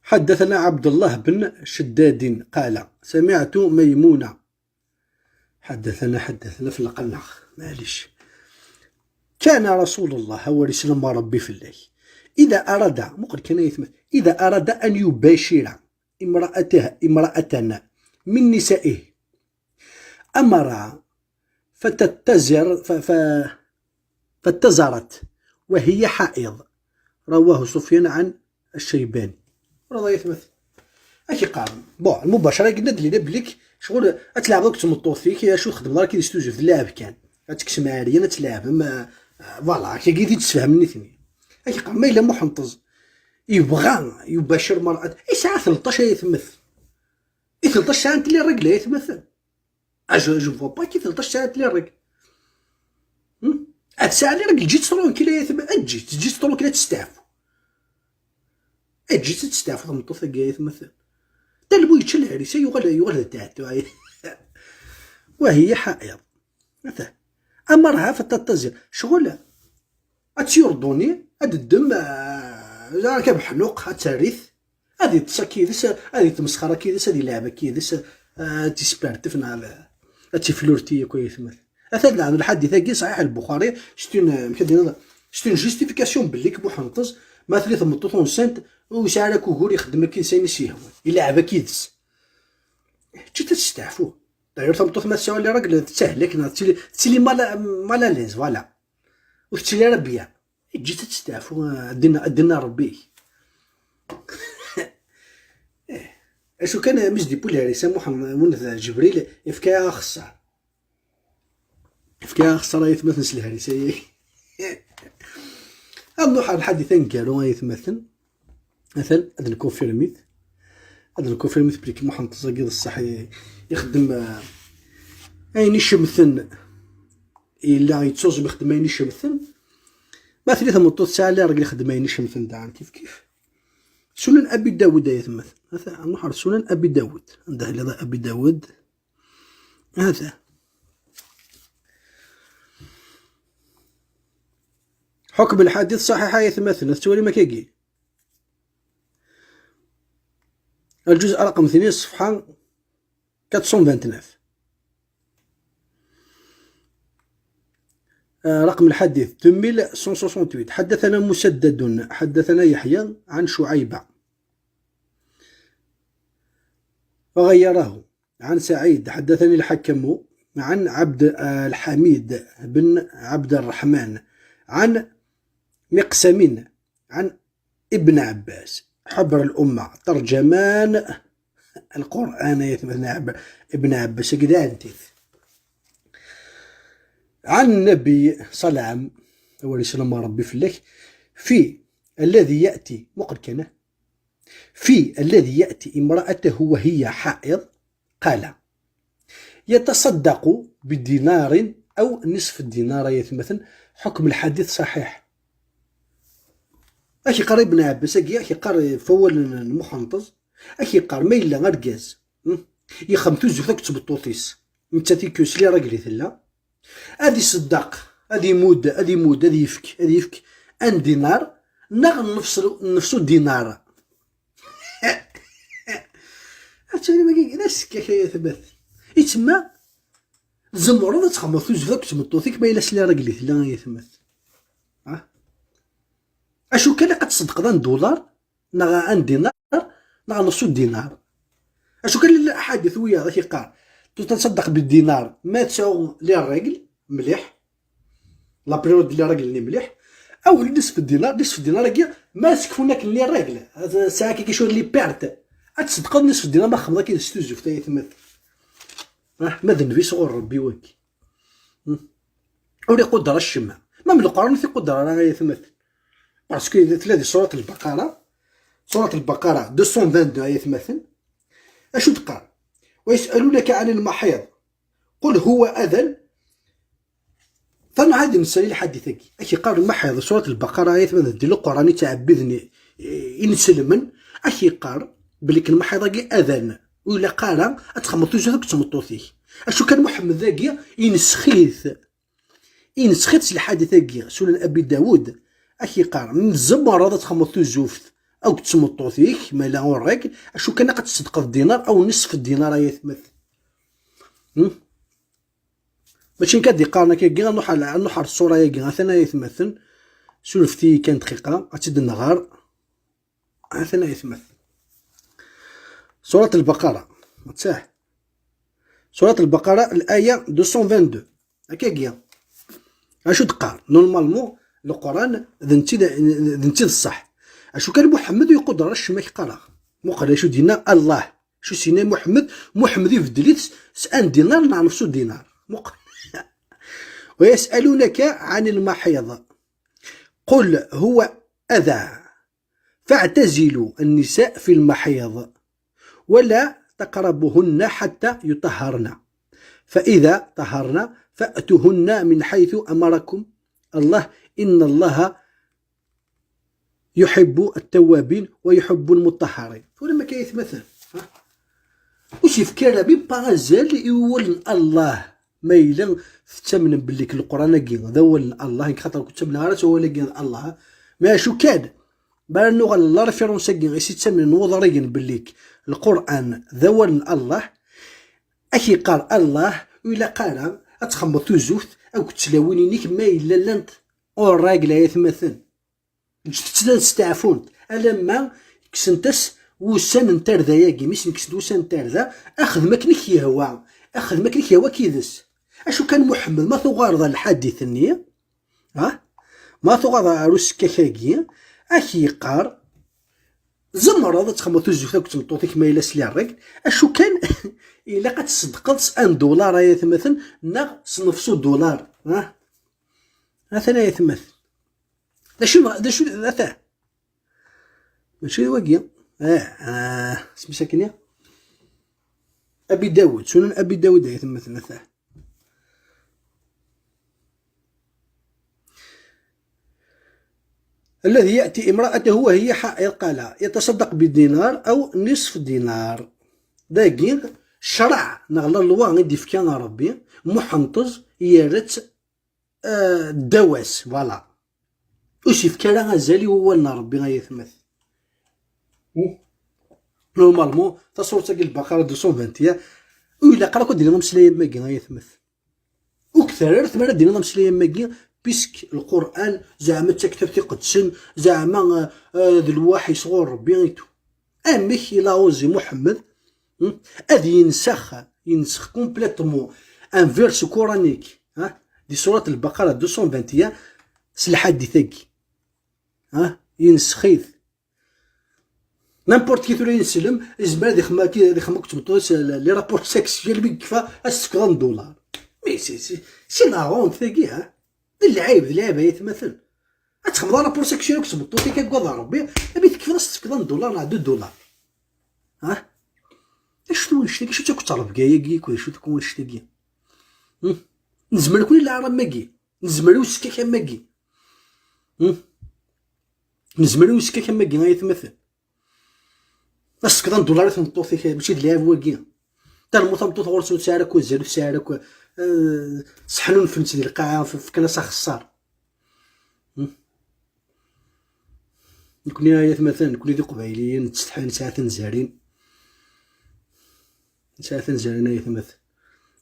حدثنا عبد الله بن شداد قال سمعت ميمونة. حدثنا، حدثنا في القناخ، معليش. كان رسول الله، هو رسول ما ربي في الله، إذا أراد، مقل كان يثمت، إذا أراد أن يباشر امرأته، امرأة من نسائه، أمر فتتزر، ف-، ف-، فاتزرت وهي حائض. رواه سفيان عن الشيباني. Voilà, ay atmaten. Ad k-yeqqaren. Bon, lmubacara-agi, ad d-yini belli-k ccɣel ad tleɛbeḍ akked tmeṭṭut-ik, acu txedmeḍ ara k-id-istuzuf d llɛeb kan. Ad tekkes Ɛeryan, ad tleɛbem, ah, ah, voilà, akka i d-ttefhamen nitni. Ad k-yeqqar, ma yella Muḥenṭeẓ yebɣa yubacir mar'a, yesɛa tleṭṭac, ay atmaten. I tleṭṭac sɛant les règles, ay atmaten. Ah, je, je vois pas kif tleṭṭac sɛant les règles. Hmm? Ad tesɛa les règles, ǧǧet-tt tranquille, ay atmaten. Ǧǧet-tt, ǧǧet-tt tranquille, ad testeɛfu. Ǧǧet-tt ad testeɛfu tmeṭṭut-agi, ay atmaten. Talmu yečča lɛerisa, yuɣal, yuɣal d tɛettu. وهي حائض. Ata. Amarha فتتزر. Ccɣel ad tt-yurduni, ad ddem, ah, akka beḥnuq, ad territ, ad iṭṭes akka yid-s, ad itmesxer akka yid-s, ad ilɛeb akka yid-s, ah, ad tt-ispertef neɣ ad, ad tiflurti akk, ay atmaten. Atan daɣen lḥadit-agi, Ṣaḥiḥ al-Buxari, c'est une, amek ad d-tiniḍ, c'est une justification belli Muḥenṭeẓ, ma tella tmeṭṭut enceinte, ur yesɛi ara akk ugur, ixeddem akken s ayen i s-yehwan, ilɛeb akka yid-s. Ǧǧet ad testeɛfu. D'ailleurs, tameṭṭut ma tesɛa les règles, tettahlak, neɣ tettili, tettili mal, mal à l'aise, voilà. Ur tettili ara bien. Ǧǧet ad testeɛfu, ah, ddin, ddin n Rebbi. Eh, acu kan, mi s-d-yewwi lɛerisa Muḥemmed, Ǧebril, yefka-yaɣ axeṣṣar. Yefka-yaɣ axeṣṣar, ay atmaten, s lɛerisa-agi. Ad nruḥ ɣer lḥadit aneggaru, ay atmaten. Atan, ad nkunfirmit. Ad nkunfirmit belli Muḥemmed Ẓagi d ṣṣeḥ i-, ixeddem, ah, ayen icemten. Yella yettuẓum ixeddem ayen icemten. Ma tella tmeṭṭut tesɛa les règles ixeddem ayen icemten daɣen kif kif. Sunan Abi Dawud, ay atmaten. Ata, nruḥ ɣer Sunan Abi Dawud. Anda tella Abi Dawud? Ata. حكم الحديث صحيح, ay atmaten. Ad tettwalim akkagi. الجزء رقم اثنين, الصفحة quatre cent vingt-neuf. آه، رقم الحديث deux mille cent soixante-huit. حدثنا مسدد، حدثنا يحيى عن شعيبة، وغيره، عن سعيد، حدثني الحكم عن عبد، آه، الحميد بن عبد الرحمن، عن مقسم، عن ابن عباس، حبر الأمة، ترجمان القرآن, ay atmaten, Ab-, Ibn Abbas, akked ɛemti. عن النبي صلى الله عليه وسلم, ربي فلاك, في الذي يأتي, مقل كان, في الذي يأتي امرأته وهي حائض, قال: يتصدق بدينار أو نصف دينار, ay atmaten, حكم الحديث صحيح. Ad k-yeqqar Ibn Abbas-agi, ad k-yeqqar f wawal n, n Muḥenṭeẓ, ad k-yeqqar ma yella argaz, hmm, yexdem tuzzuft akked tbeṭṭut-is, nettat i s les règles i tella, ad iṣeddeq, ad imudd, ad imudd, ad yefk, ad yefk un dinar, neɣ nnefs, nnefs n dinar. Ad twalim wagi d asekkak, ay atmaten. Itsemma Tzemreḍ ad txedmeḍ tuzzuft akked tmeṭṭut-ik ma yella s les règles i tella, ay atmaten. Ah? Acu kan, ilaq ad tṣeddqeḍ un dollar, neɣ un dinar, neɣ نص dinar. Acu kan, llan aḥadit wiyaḍ ak-iqqar, tu taṣeddaq بالدينار ma tesɛu les règles mliḥ, la période n les règles-nni mliḥ, aw نص dinar, نص dinar-agi ma sekfun akken les règles, sɛiɣ quelque chose, les pertes, ad tṣeddqeḍ نص dinar ma txedmeḍ akken s tuzzuft, ay atmaten. Ah, ma d nnbi sɣur Rebbi wagi. Hmm. Ur iquder acemma. Même Leqran ur t-iquder ara, ay atmaten. Parce que tella di surat Lbaqara, surat Lbaqara deux cent vingt-deux, ay atmaten. Acu d-teqqar? ويسألونك عن المحيض قل هو أذى. Tanɛad nessali lḥadit-agi. Ak-iqqar lmaḥiḍ, surat Lbaqara, ay atmaten, di Leqran i ttɛebbiden i-, inselmen, ak-iqqar belli lmaḥiḍ-agi adan. Ur ilaq ara ad txedmeḍ tuzzuft akked tmeṭṭut-ik. Acu kan Muḥemmed-agi inesx-it. Inesx-it s lḥadit-agi, sunan Abi Dawud, ak-iqqar, tzemreḍ ad txedmeḍ tuzzuft akked tmeṭṭut-ik, ma yella en règles, acu kan ilaq ad tṣeddqeḍ dinar aw نص dinar, ay atmaten. Hmm? Mačči nekk ad d-iqqaren akkagi, ad nruḥ ar, ad nruḥ ar ṣṣura-agi, atan, ay atmaten, surfet-iyi kan dqiqa, ad tt-id-nɣer. Atan, ay atmaten. Surat Lbaqara, ttah. Surat Lbaqara, l'aya deux cent vingt-deux. Akkagi. Acu d-teqqar? Normalement, Leqran d netta i d, d netta i d ṣṣeḥ. Acu kan Muḥemmed ur iquder ara acemma, ak-qqareɣ. Muqel acu d-yenna Allah. Acu s-yenna Muḥemmed? Muḥemmed ibeddel-it s un dinar neɣ نص dinar. Muqel. ويسألونك عن المحيض قل هو أذى فاعتزلوا النساء في المحيض ولا تقربوهن حتى يطهرن، فإذا طهرن فأتوهن من حيث أمركم الله إن الله يحب التوابين ويحب المطهرين. Tura ma akka, ay atmaten, ha? Ur s-yefki ara même pas azal i wawal n Allah. Ma yella tettamnem belli Leqran-agi d awal n Allah, nekk xaṭer ur ttamneɣ ara s wawal-agi n Allah, mais acu kan, mi ara nuɣal la référence-agi i s-ittamnen wuḍrigen belli Leqran d awal n Allah, ak-iqqar Allah ur ilaq ara ad txedmeḍ tuzzuft akked tlawin-inek ma yella llant en règles, ay atmaten. Ǧǧet-tt ad steɛfunt alamma kksent-as wussan n tarda-agi. Mi sen-kksent wussan n tarda, axdem akken i k-yehwa, axdem akken i k-yehwa ak yid-s. Acu kan Muḥemmed, ma tuɣaleḍ ar lḥadit-nni, ha? Ma tuɣaleḍ ar usekkak-agi, ak-yeqqar, tzemreḍ ad txedmeḍ tuzzuft akked tmeṭṭut-ik ma yella s les règles, acu kan ilaq ad tṣeddqeḍ s un dollar, ay atmaten, neɣ s نص dollar, ha? Atan, ay atmaten. D acu, d acu, ata. Mačči d wagi. Ah, ah, isem-is akken-nni? Abi Dawud, sunan Abi Dawud, ay atmaten, ata. الذي يأتي امرأته وهي حائض قال يتصدق بدينار أو نصف دينار. Dagi, ccṛeɛ neɣ la loi i d-ifka Ṛebbi, Muḥenṭeẓ yerra-tt, eh, ddaw-as, voilà. Ur s-yefki ara azal i wawal n Ṛebbi, ay atmaten. Normalement, taṣuṛt-agi Lbaqara deux cent vingt et un, ur ilaq ara akk ad d-iniḍ ameslay am wagi, ay atmaten. Ur k-terri ara tmara ad d-iniḍ ameslay am wagi, puisque Lqur'an zeɛma d taktabt iqedsen, zeɛma, eh, eh, d lwaḥi sɣur Ṛebbi et tout. Amek il a osé Muḥemmed, hmm, ad yensex, yensex complètement un verset coranique, hein, di surat Lbaqara deux cent vingt et un, s lḥadit-agi? Hein, yensex-it. N'importe qui tura yeslem, yezmer ad ixdem, ad ixdem akked tmeṭṭut-is les rapports sexuels mi yekfa ad s-tefkeḍ un dollar. Mais c'est, c'est, c'est la honte tagi, hein. D lɛib, d lɛib, ay atmaten. Ad txedmeḍ rapport sexuel akked tmeṭṭut-ik, agad Ṛebbi, ami tekfiḍ ad s-tefkeḍ un dollar neɣ deux dollars. Ha? Acu-t wannect-agi? Acu-tt akk ttrebga-agi? Acu-t akk wannect-agi? Hmm? Nezmer akk i leɛra am wagi. Nezmer i usekkak am wagi. Hmm? Nezmer i usekkak am wagi, ay atmaten. Ad s-tefkeḍ un dollar i tmeṭṭut-ik, mačči d lɛib wagi. Termu tameṭṭut ɣur-s ur tesɛi ara akk azal, ur tesɛi ara akk, eh, seḥnunfen-tt di lqaɛa, f-, fkan-as axeṣṣar. Hmm? Nekni, ay atmaten, nekni d Iqbayliyen, nettsetḥi, nesɛa tanzarin. Nesɛa tanzarin, ay atmaten.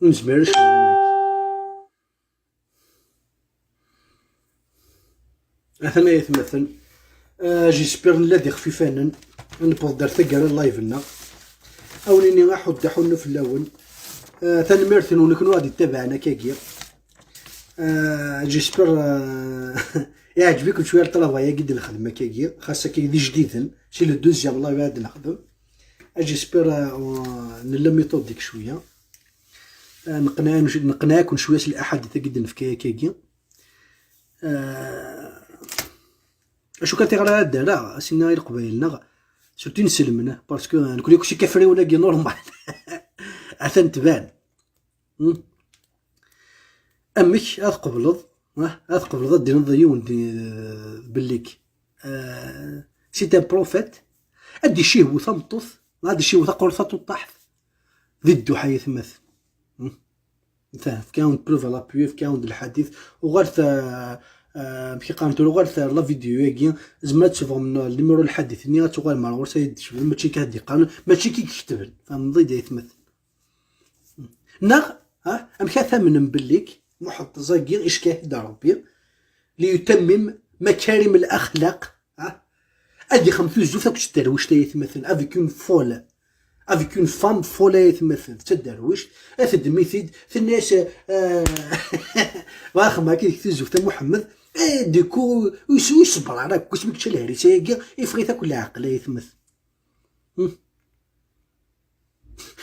Ur nezmir ara cwiya am wagi. Atan ay atmaten. Ah, j'espère nella d ixfifanen. Newweḍ-d ar taggara n live-nneɣ. A wen-ini aḥuddu aḥunnu fell-awen. Ah, tanemmirt-nwen i kunwi ad d-ittabaɛen akkagi. Ah, j'espère, ah, iɛǧeb-iken cwiya le travail-agi d-nexdem akkagi. Xas akkagi d ijdiden. Si le deuxième live ad nexdem. Ah, j'espère, ah, nella méthodique cwiya. Ah, neqneɛ-, neqneɛ-iken cwiya s laḥadit-agi d-nefka akkagi. Ah, acu kan tiɣra ad d-rreɣ, asinna i leqbayel-nneɣ, surtout inselmen, parce que nekni akk si kafriwen-agi normal. Atan tban. Hmm. Amek ad qebleḍ, ah, ad qebleḍ ad d-tiniḍ yiwen di, bellik, ah, c'est un prophète, ad d-icihwu tameṭṭut, ad d-icihwu taqurut tatuṭṭaḥt, di dduḥ ay atmaten. Hmm. Fkan-awen-d preuve à l'appui, fkan-awen-d lḥadit. Uɣalet, ah, ah, amek i qqaren tura, uɣalet ar la vidéo-agi, zemmer ad tebɣem n-, lnumiru n lḥadit-nni, ad tuɣalem ar ɣur-s, ad d-tecbem, mačči akka ad d-iqqaren, mačči akka i iketben. Tfehmeḍ-iyi-d ay atmaten? Neɣ, ha, amek ad tamnem bellik Muḥend Ẓagi icekkeɛ-it-id Ṛebbi, li yutammim makarim l-axlaq, ha? Ad ixdem tuzzuft akked tderwict ay atmaten, avec une folle, avec une femme folle ay atmaten, d taderwict, ad teddem-it-id, tenna-yas, euh, bɣa xedmeɣ akka deg tuzzuft a Muḥemmed, et du coup, ur s-, ur iṣebber ara, deg wasmi yečča lehris-agi, iffeɣ-it akk leɛqel ay atmaten. Hmm.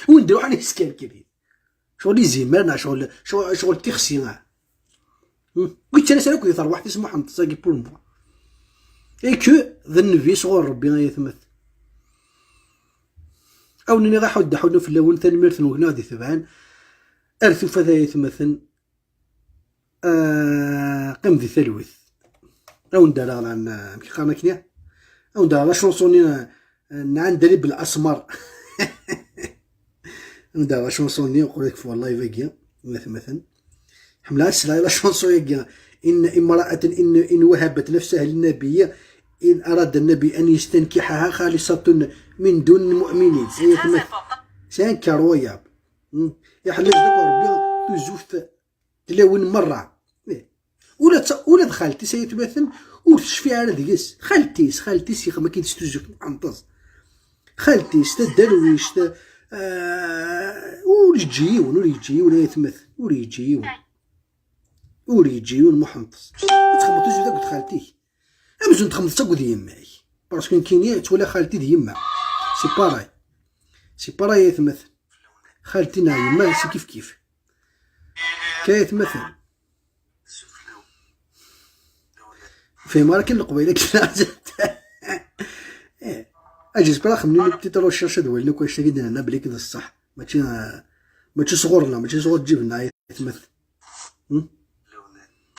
Win d-iruḥen yeskerkir-it. Ccɣel izimer neɣ ccɣel, ccɣel, ccɣel tixsi, ah. Hmm. Wi yettalas ara akked terwaḥt-is Muḥend Ẓagi pour moi. Et que d nnbi sɣur Ṛebbi ay atmaten. A wen-iniɣ aḥuddu aḥunnu fell-awen, tanemmirt-nwen kunwi ad d-itebɛen. Ar tufat ay atmaten. Ah, qqim di talwit. A wen-d-rreɣ la, n-, amek qqaren akkenni? A wen-d-rreɣ la chanson-nni, ah, n Ɛandali Belasmer. A wen-d-rreɣ la chanson-nni, uqbel ad kfuɣ live-agi, ay atmaten. Ḥemmleɣ ad sleɣ i la chanson-agi. إن امرأة إن، إن وهبت نفسها للنبي إن أراد النبي أن يستنكحها خالصة من دون المؤمنين. Ay atmaten. C'est incroyable. Hmm. Iḥella-k deg Ṛebbi tuzzuft tlawin merra. Eh. Ula d ta-, ula d xalti-s ay atmaten ur tecfiɛ ara deg-s. Xalti-s, xalti-s yexdem akken s tuzzuft Muḥend Ẓagi. Xalti-s, taderwict, ah, ur yeǧǧi yiwen, ur yeǧǧi yiwen ay atmaten, ur yeǧǧi yiwen. Ur yeǧǧi yiwen Muḥend Ẓagi. Ad txedmeḍ tuzzuft akked xalti-k. Amzun txedmeḍ-tt akked yemma-k. Parce que nekkini ttwaliɣ xalti d yemma. C'est pareil. C'est pareil ay atmaten. Xalti neɣ yemma, c'est kif kif. Kay atmaten. Fehmeɣ ara kan leqbayel akken. Eh. Ah, j'espère axemni une petite recherche ad walin akk annect-agi d-nenna belli d ṣṣeḥ. Mačči, ah, mačči sɣur-neɣ, mačči sɣur ǧib-nneɣ ay atmaten. Hmm?